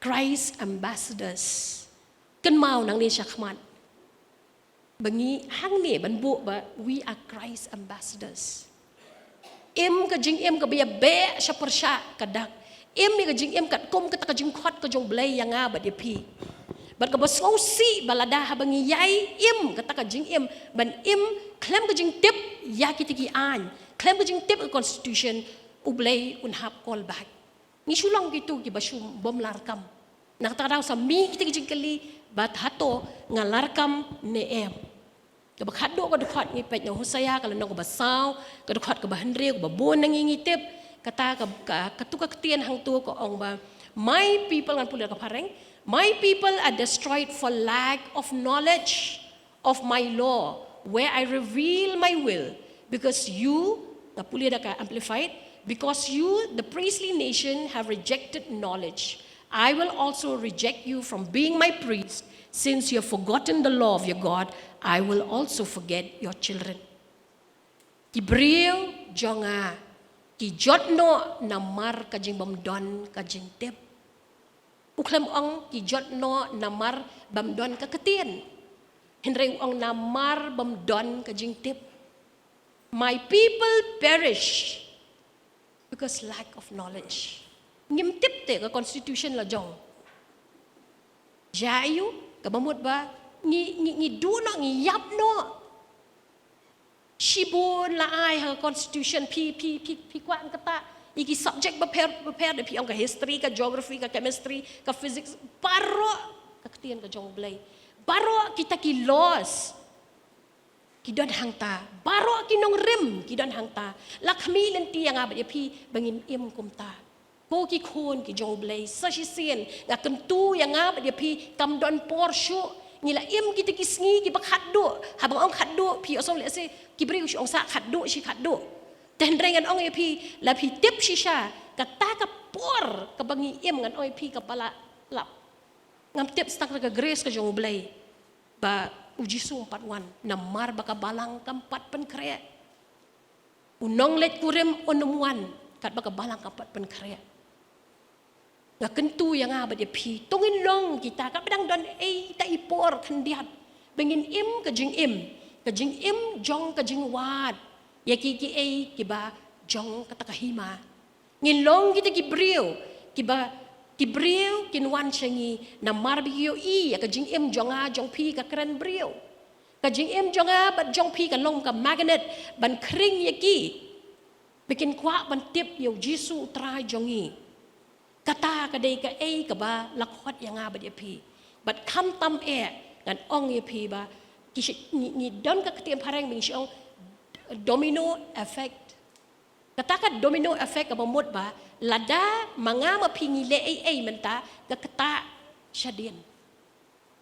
Christ ambassadors. Kynmaw nangne shakhmat ba ngi hangne ban buh ba we are Christ ambassadors. Im ka jingim kaba ïabeh sha pyrshah ka dak. Im ïa ka jingim katkum kata ka jingkhot ka jong U Blei ïa nga bad ïa phi. Bad kaba sngewsih ba lada haba ngi ïai im kata ka jingim ban im khlem ka jingtip ïa kita ki aiñ, khlem ka jingtip ka constitution, U Blei un hap call back. Ngi shu long kito kiba shu bym lah kam. Na kata ka daw sa mih kita ki jingkylli ba hato nga lah kam ne em. Kaba khatduh ka dkhot ngi peit na Hosea ka lynnong kaba saw, ka dkhot kaba hynriew, kaba bun na ngi ngi tip, kata ka, ka, katu ka ktien hangto ka ong ba, "My people," ngan pule ka phareng, "My people are destroyed for lack of knowledge of my law, where I reveal my will. Because you, nga pule da ka Amplified, because you, the priestly nation, have rejected knowledge, I will also reject you from being my priest. Since you have forgotten the law of your God, I will also forget your children. Ki briew jong nga ki jot noh namar ka jingbym don ka jingtip. U khlem ong ki jot noh namar bym don ka ktien. Hynrei u ong namar bym don ka jingtip. My people perish because lack of knowledge. Ngim tip te ka constitution la jong. Jia ïa u, kaba mut ba ngi, ngi, ngi duh noh, ngi ïap noh. Shibun la ai ha constitution, phi, phi, phi, phi kwah kata, ïa ki subject bapher bapher, da phi ong ka history, ka geography, ka chemistry, ka physics, baroh ka ktien ka jong U Blei. Baroh kita ki laws ki don hangta, baroh ki nongrim ki don hangta. La khmih lynti ïa nga bad ïa phi ba ngin im kumta. Ko ki khun ki jong U Blei, sa shisien nga kyntu ïa nga bad ïa phi, kam don por shuh. Ngi la im kita ki sngi kiba khatduh. Haba nga ong khatduh, phi ong lehse ki briew shu ong sa khatduh, shi khatduh. Te hynrei ngan ong ïa phi, la phi tip shisha, kata ka por kaba ngi im, ngan ong ïa phi, kaba la lap. Ngam tip, tang ka grace ka jong U Blei ba U Jisu um pat wan namar ba ka balang kam pat pynkhreh. U nongleit kurim un ym wan katba ka balang kam pat pynkhreh. Nga kyntu ïa nga bad ïa phi, to ngin long kita, katba dang don ei ta i por khyndiat, ba ngin im ka jingim, ka jingim jong ka jingwad ïa ki, kiei kiba jong kata ka hima. Ngin long kita ki briew kiba, ki briew kin wan sha ngi namar ba ki ïohi ïa ka jingim jong nga jong phi, ka kren briew. Ka jingim jong nga bad jong phi ka long ka magnet ban khring ïa ki ba kin kwah ban tip ïa U Jisu U Trai jong ngi. Kata ka dei kaei kaba la khot ïa nga bad ïa phi. Bad khamtam eh, ngan ong ïa phi ba ki shi-, ngi, ngi don ka ktien phareng ba ngi shu ong domino effect. Kata ka domino effect kaba mut ba lada ma nga ma phi ngi leh ei ei mynta, ka ktah shadien.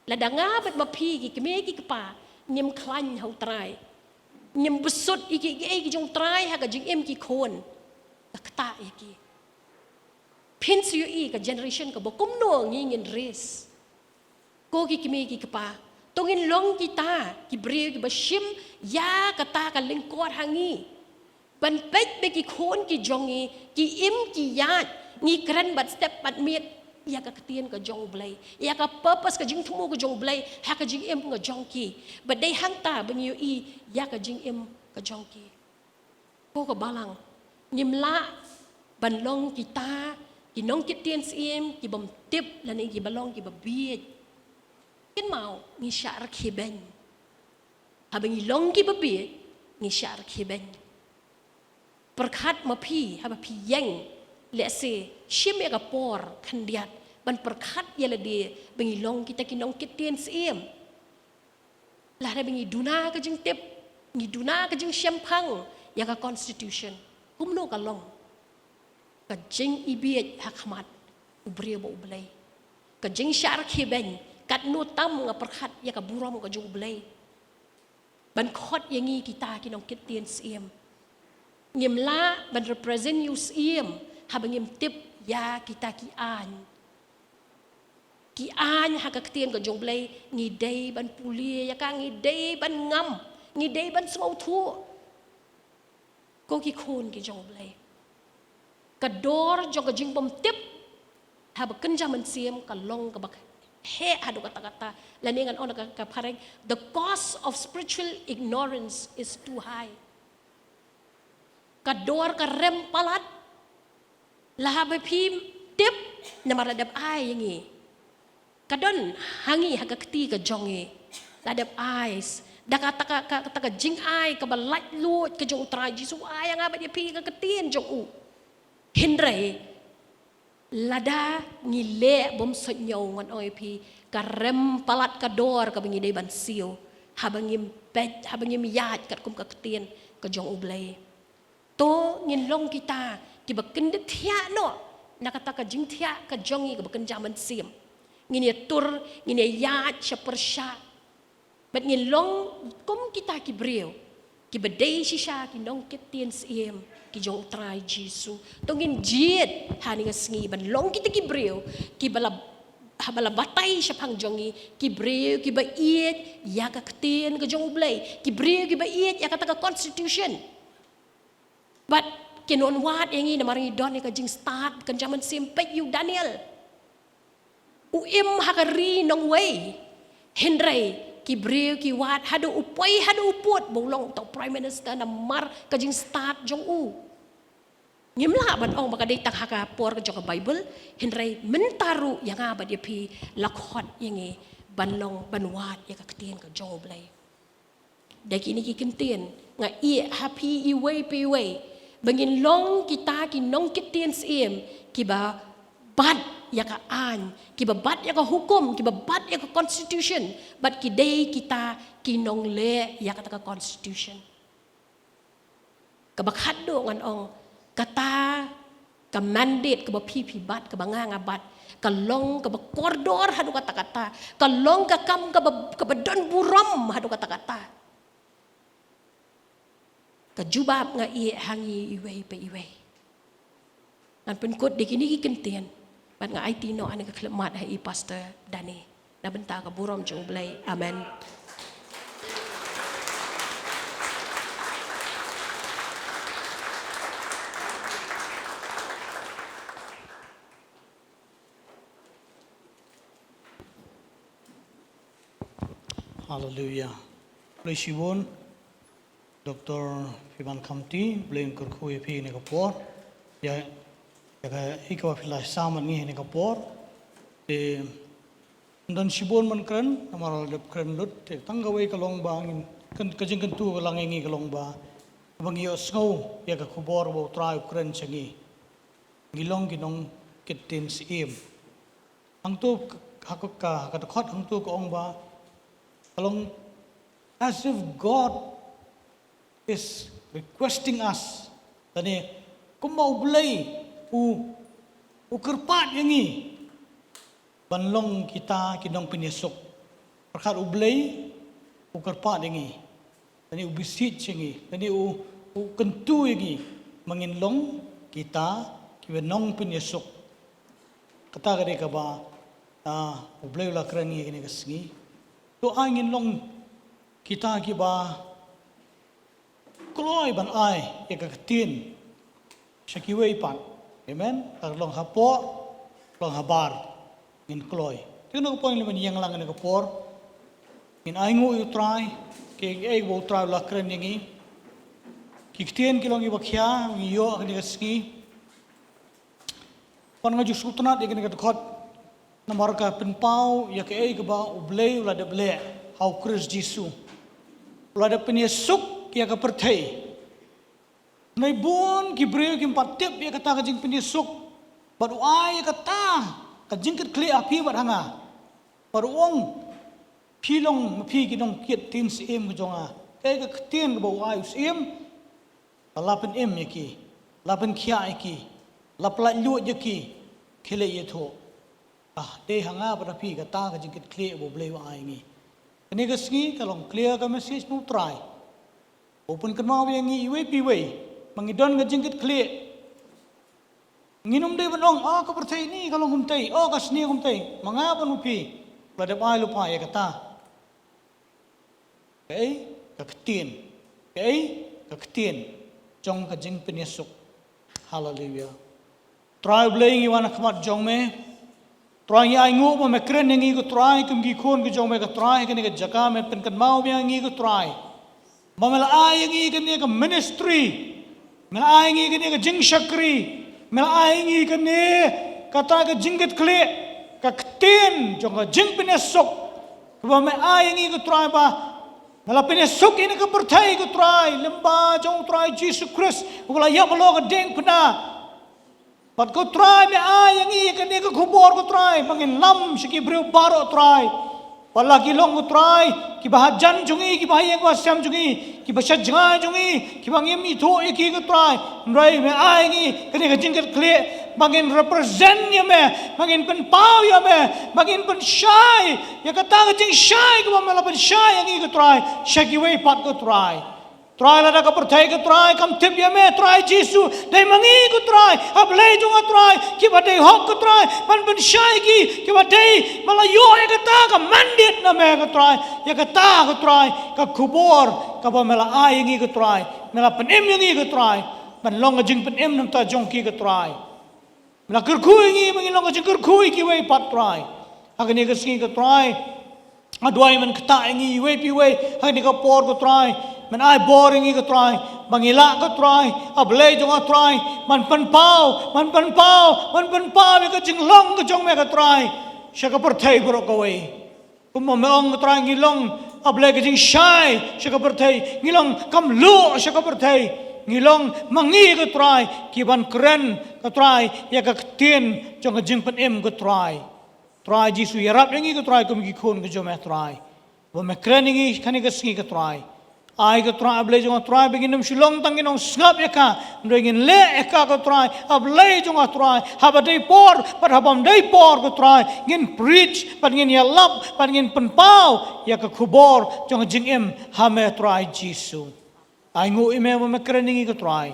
Lada nga bad ma phi ki kmie ki kpa ngim khlaiñ ha U Trai, ngim bsut ïa ki, kiei ki jong U Trai ha ka jingim ki khun, ka ktah ïa ki. Phin sa ïohi ka generation kaba kumno ngi ngin raise. Ko ki kmie ki kpa, to ngin long kita ki briew kiba shim ïa kata ka lyngkor ha ngi. Ban peit ba ki khun ki jong ngi ki im ki ïaid, ngi kren bad step bad miet ïa ka ktien ka jong U Blei, ïa ka purpose, ka jingthmu ka jong U Blei ha ka jingim ka jong ki. Ba dei hangta ba ngi ïohi ïa ka jingim ka jong ki. Ko ka balang, ngim lah ban long kita ki nongkit ktien syiem kibym tip lane kiba long kiba bieit. Kynmaw, ngi shah rkhie beiñ. Haba ngi long kiba bieit, ngi shah rkhie beiñ. Pyrkhat ma phi, haba phi ïeng, lehse shim ïa ka por khyndiat ban pyrkhat ïa lade ba ngi long kita ki nongkit ktien syiem. Lada ba ngi duna ka jingtip, ngi duna ka jingshemphang ïa ka constitution, kumno ka long? Ka jingibieit ha khmat u briew bad U Blei. Ka jingshah rkhie beiñ, katno tam nga pyrkhat ïa ka burom ka jong U Blei ban khot ïa ngi kita ki nongkit ktien syiem. Ngim lah ban represent ïa u syiem haba ngim tip ïa kita ki aiñ. Ki aiñ ha ka ktien ka jong U Blei, ngi dei ban pule ïa ka, ngi dei ban ngam, ngi dei ban sngewthuh. Ko ki khun ki jong U Blei, ka dor jong ka jingbymtip haba kynja mynsiem ka long kaba heh haduh katta katta. Lane ngan ong da ka, ka phareng, the cost of spiritual ignorance is too high. Ka dor ka rem palat. Lah haba phim tip, namar la dep ai ïa ngi. Ka don ha ngi, ha ka kti ka jong ngi. La dep ai da kata ka, ka, kata ka jingai kaba laitluid ka jong U Trai Jisu, ai ïa nga bad ïa phi ka ktien jong u. Hynrei lada ngi leh bym sngewthuh, ngan ong ïa phi, ka rem palat ka dor kaba ngi dei ban siew haba ngim peit, haba ngim ïaid katkum ka ktien ka jong U Blei. To ngin long kita kiba kyndit thiah noh na kata ka jingthiah ka jong ngi kaba kynja mynsiem. Ngin ïatur, ngin ïaid sha pyrshah. Bad ngin long kum kita ki briew Kiba dei shisha ki nongkit ktien syiem ki jong u Trai Jisu. To ngin jied ha kane ka sngi ban long kita ki briew kiba la, haba la batai shaphang jong ngi, ki briew kiba ïeit ïa ka ktien ka jong U Blei, ki briew kiba ïeit ïa kata ka constitution. Bad kin wan wad ïa ngi namar ngi don ïa ka jingstad, kan jaman sim peit ïa u Daniel. U im ha ka ri nongwei. Hynrei ki briew ki wad haduh u poi haduh u pud ba u long u prime minister namar ka jingstad jong u. Ngim lah ban ong ba ka dei tang ha ka por ka jong ka Bible, hynrei mynta ruh ïa nga bad ïa phi la khot ïa ngi ban long, ban wad ïa ka ktien ka jong U Blei. Da kine ki kyntien nga ïeh ha phi iwei pa iwei ba ngin long kita ki nongkit ktien syiem kiba bat ïa ka aiñ, kiba bat ïa ka hukum, kiba bat ïa ka constitution, bad ki dei kita ki nongleh ïa kata ka constitution. Kaba khatduh ngan ong, kata ka mandate kaba phi phi bat, kaba nga nga bat, ka long kaba kordor haduh katta katta, ka long ka kam kaba, kaba don burom haduh katta katta. Ka jubab nga ïeh ha ngi iwei pa iwei. Ngan pynkut da kine ki kyntien bad nga aiti noh ane ka khyllipmat ha i Pastor Dani. Na bynta ka burom jong U Blei. Amen. Haleluia. Blei shibun. Doktor Fiban Khamti, Blei un kyrkhu ïa phi kane ka por. Ïa, ïa ka, ïa kaba phi la sam ïa ngi ha kane ka por. Te ym don shibun ban kren, namar la dep kren lut. Te tang kawei ka long ba ngin, kan, ka jingkyntu ka long ïa ngi ka long ba, ba ngi ïohsngew ïa ka khubor ba U Trai u kren sha ngi. Ngi long ki nongkit ktien syiem. Hangto ha ka, ha ka dkhot hangto ka ong ba ka long as if God is requesting us. Lane kumba U Blei u, u kyrpad ïa ngi ban long kita ki nongpynïasuk. Pyrkhat U Blei u kyrpad ïa ngi. Lane u beseech ïa ngi, lane u, u kyntu ïa ngi ba ngin long kita kiba nongpynïasuk. Kata ka dei kaba, ah, U Blei u la kren ïa ngi kane ka sngi. To ai ngin long kita kiba kloi ban ai ïa ka ktien sha kiwei pat. Amen. Ka long hapoh, long habar. Ngin kloi. Te kane ka por ngi la ïeng lang kane ka por. Ngin ainguh ïa U Trai, kaei kaba U Trai u la kren ïa ngi. Ki ktien ki long kiba khia, ngi ïoh kane ka sngi. Pat nga ju sngewtynnat ïa kane ka dkhot. Namar ka pynpaw ïa kaei kaba U Blei u la dep leh ha U Khrist Jisu. U la dep pynïasuk ïa ka pyrthei. Hynrei bun ki briew kim pat tip ïa kata ka jingpynïasuk. Bad u ai ïa kata ka jingkitkhlieh ha phi bad ha nga. Bad u ong, phi long ma phi ki nongkit ktien syiem ka jong nga. Kaei ka ktien kaba u ai u syiem. Ba la pynim ïa ki, la pynkhiah ïa ki, la pyllait luid ïa ki, khie leit ïathuh. Ah, dei ha nga bad ha phi kata ka jingkitkhlieh ba U Blei u ai ïa ngi. Kane ka sngi ka long clear ka message na U Trai. U pynkynmaw ïa ngi iwei pa iwei ba ngi don ka jingkitkhlieh. Ngin ym dei ban ong, oh, ka pyrthei ni ka long kumtei, oh, ka sni kumtei. Ma nga bad ma phi la dep ai lypa ïa kata. Kaei ka ktien, kaei ka ktien jong ka jingpynïasuk. Haleluia. Trai U Blei, ngi wan ha khmat jong me. Trai, ngi ainguh ba me kren ïa ngi ko Trai, kum ki khun ki jong me ko Trai, kane ka jaka me pynkynmaw ïa ngi ko Trai. Ba me la ai ïa ngi kane ka ministry, me la ai ïa ngi kane ka jingshakri, me la ai ïa ngi kane kata ka jingkitkhlieh, ka ktien jong ka jingpynïasuk. Ba me ai ïa ngi ko Trai ba me la pynïasuk ïa kane ka pyrthei ko Trai, lyngba jong u Trai Jisu Khrist uba la ïap halor ka diengphna. Bad ko Trai, me ai ïa ngi kane ka khubor ko Trai, ba ngin lam sha ki briew baroh Trai. Bad la ki long ko Trai, kiba hajan jong ngi, kiba ha ïing ha sem jong ngi, kiba sha jngai jong ngi, kiba ngim ithuh ïa ki ko Trai. Hynrei me ai ïa ngi kane ka jingkitkhlieh ba ngin represent ïa me, ba ngin pynpaw ïa me, ba ngin pynshai ïa kata ka jingshai kaba me la pynshai ïa ngi ko Trai sha kiwei pat ko Trai. Trai, lada ka pyrthei ko Trai kam tip ïa me Trai Jisu, dei ma ngi ko Trai, a Blei jong nga Trai, kiba dei hok ko Trai, ban pynshai ki, kiba dei, ba la ïoh ïa kata ka mandate na me ko Trai, ïa kata ko Trai, ka khubor, kaba me la ai ïa ngi ko Trai, me la pynim ïa ngi ko Trai, ban long ka jingpynim na ka bynta jong ki ko Trai. Me la kyrkhu ïa ngi ba ngin long ka jingkyrkhu ïa kiwei pat Trai. Ha kane ka sngi ko Trai, nga duwai men ktah ïa ngi iwei pa iwei ha kane ka por ko Trai. Men ai bor ïa ngi ko Trai, ba ngi lah ko Trai, a Blei jong nga Trai, ban pynpaw, ban pynpaw, ban pynpaw ïa ka jinglong ka jong me ko Trai sha ka pyrthei baroh kawei. Kumba me ong ko Trai, ngi long, a Blei, ka jingshai sha ka pyrthei, ngi long kam luh sha ka pyrthei, ngi long ma ngi ko Trai, ki ban kren ko Trai ïa ka ktien jong ka jingpynim ko Trai. Trai Jisu, ïarap ïa ngi ko Trai kum ki khun ka jong me Trai. Ba me kren ïa ngi kane ka sngi ko Trai. Ai ko Trai, a Blei jong nga Trai, ba ngin ym shu long tang ki nongsngap ïa ka, hynrei ngin leh ïa ka ko Trai, a Blei jong nga Trai, haba dei por bad haba ym dei por ko Trai, ngin preach bad ngin ïalap bad ngin pynpaw ïa ka khubor jong ka jingim ha me Trai Jisu. Ainguh ïa me ba me kren ïa ngi ko Trai.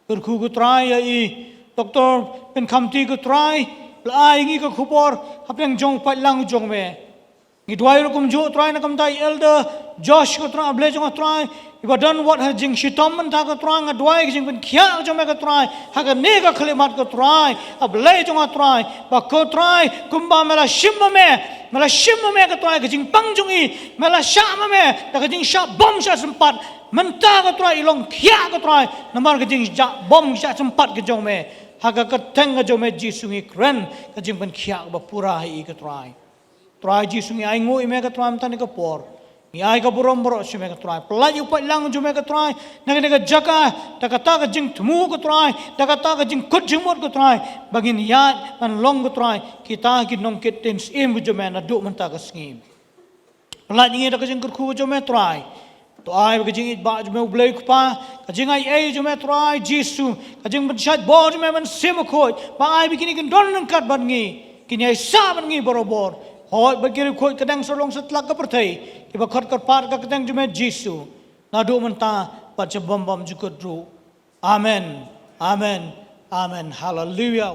Kyrkhu ko Trai ïa i Doktor Pynkhamti ko Trai, la ai ïa ngi ka khubor hapdeng jong u paidlang jong me. Ngi duwai ruh kumjuh Trai na ka bynta i Elder Josh ko Trai, a Blei jong nga Trai, iba don wat ha jingshitom mynta ko Trai, nga duwai ka jingpynkhiah ka jong me ko Trai ha kane ka khyllipmat ko Trai, a Blei jong nga Trai, ba ko Trai kumba me la shim ma me, me la shim ma me ko Trai, ka jingpang jong i, me la shah ma me da ka jingshah bom shah sympat, mynta ko Trai i long khiah ko Trai namar ka jingshah bom shah sympat ka jong me ha ka kyrteng ka jong me Jisu ngi kren ka jingpynkhiah kaba pura ha i ko Trai. Trai Jisu, ngi ainguh ïa me ko Trai mynta kane ka por. Ngi ai ka burom baroh sha me ko Trai. Pyllait ïa u paidlang jong me ko Trai na kane ka jaka, da kata ka jingthmu ko Trai, da kata ka jingkut jingmut ko Trai, ba ngin ïaid ban long ko Trai kita ki nongkit ktien syiem ka jong me naduh mynta ka sngi. Pyllait ïa ngi da ka jingkyrkhu ka jong me Trai. To ai ba ka jingïeit ba jong me u Blei u Kpa, ka jingaiei jong me Trai Jisu, ka jingpynshait bor jong me Mynsiem Bakhuid, ba ai ba kine kin don ryngkat bad ngi, kin ïaisah bad ngi barabor. Hooid, ba ki riewkhuid ka dang sa long satlak ka pyrthei, kiba khot kyrpad ka kyrteng jong me Jisu, naduh mynta bad sha bymjukut ruh. Amen. Amen. Amen. Haleluia.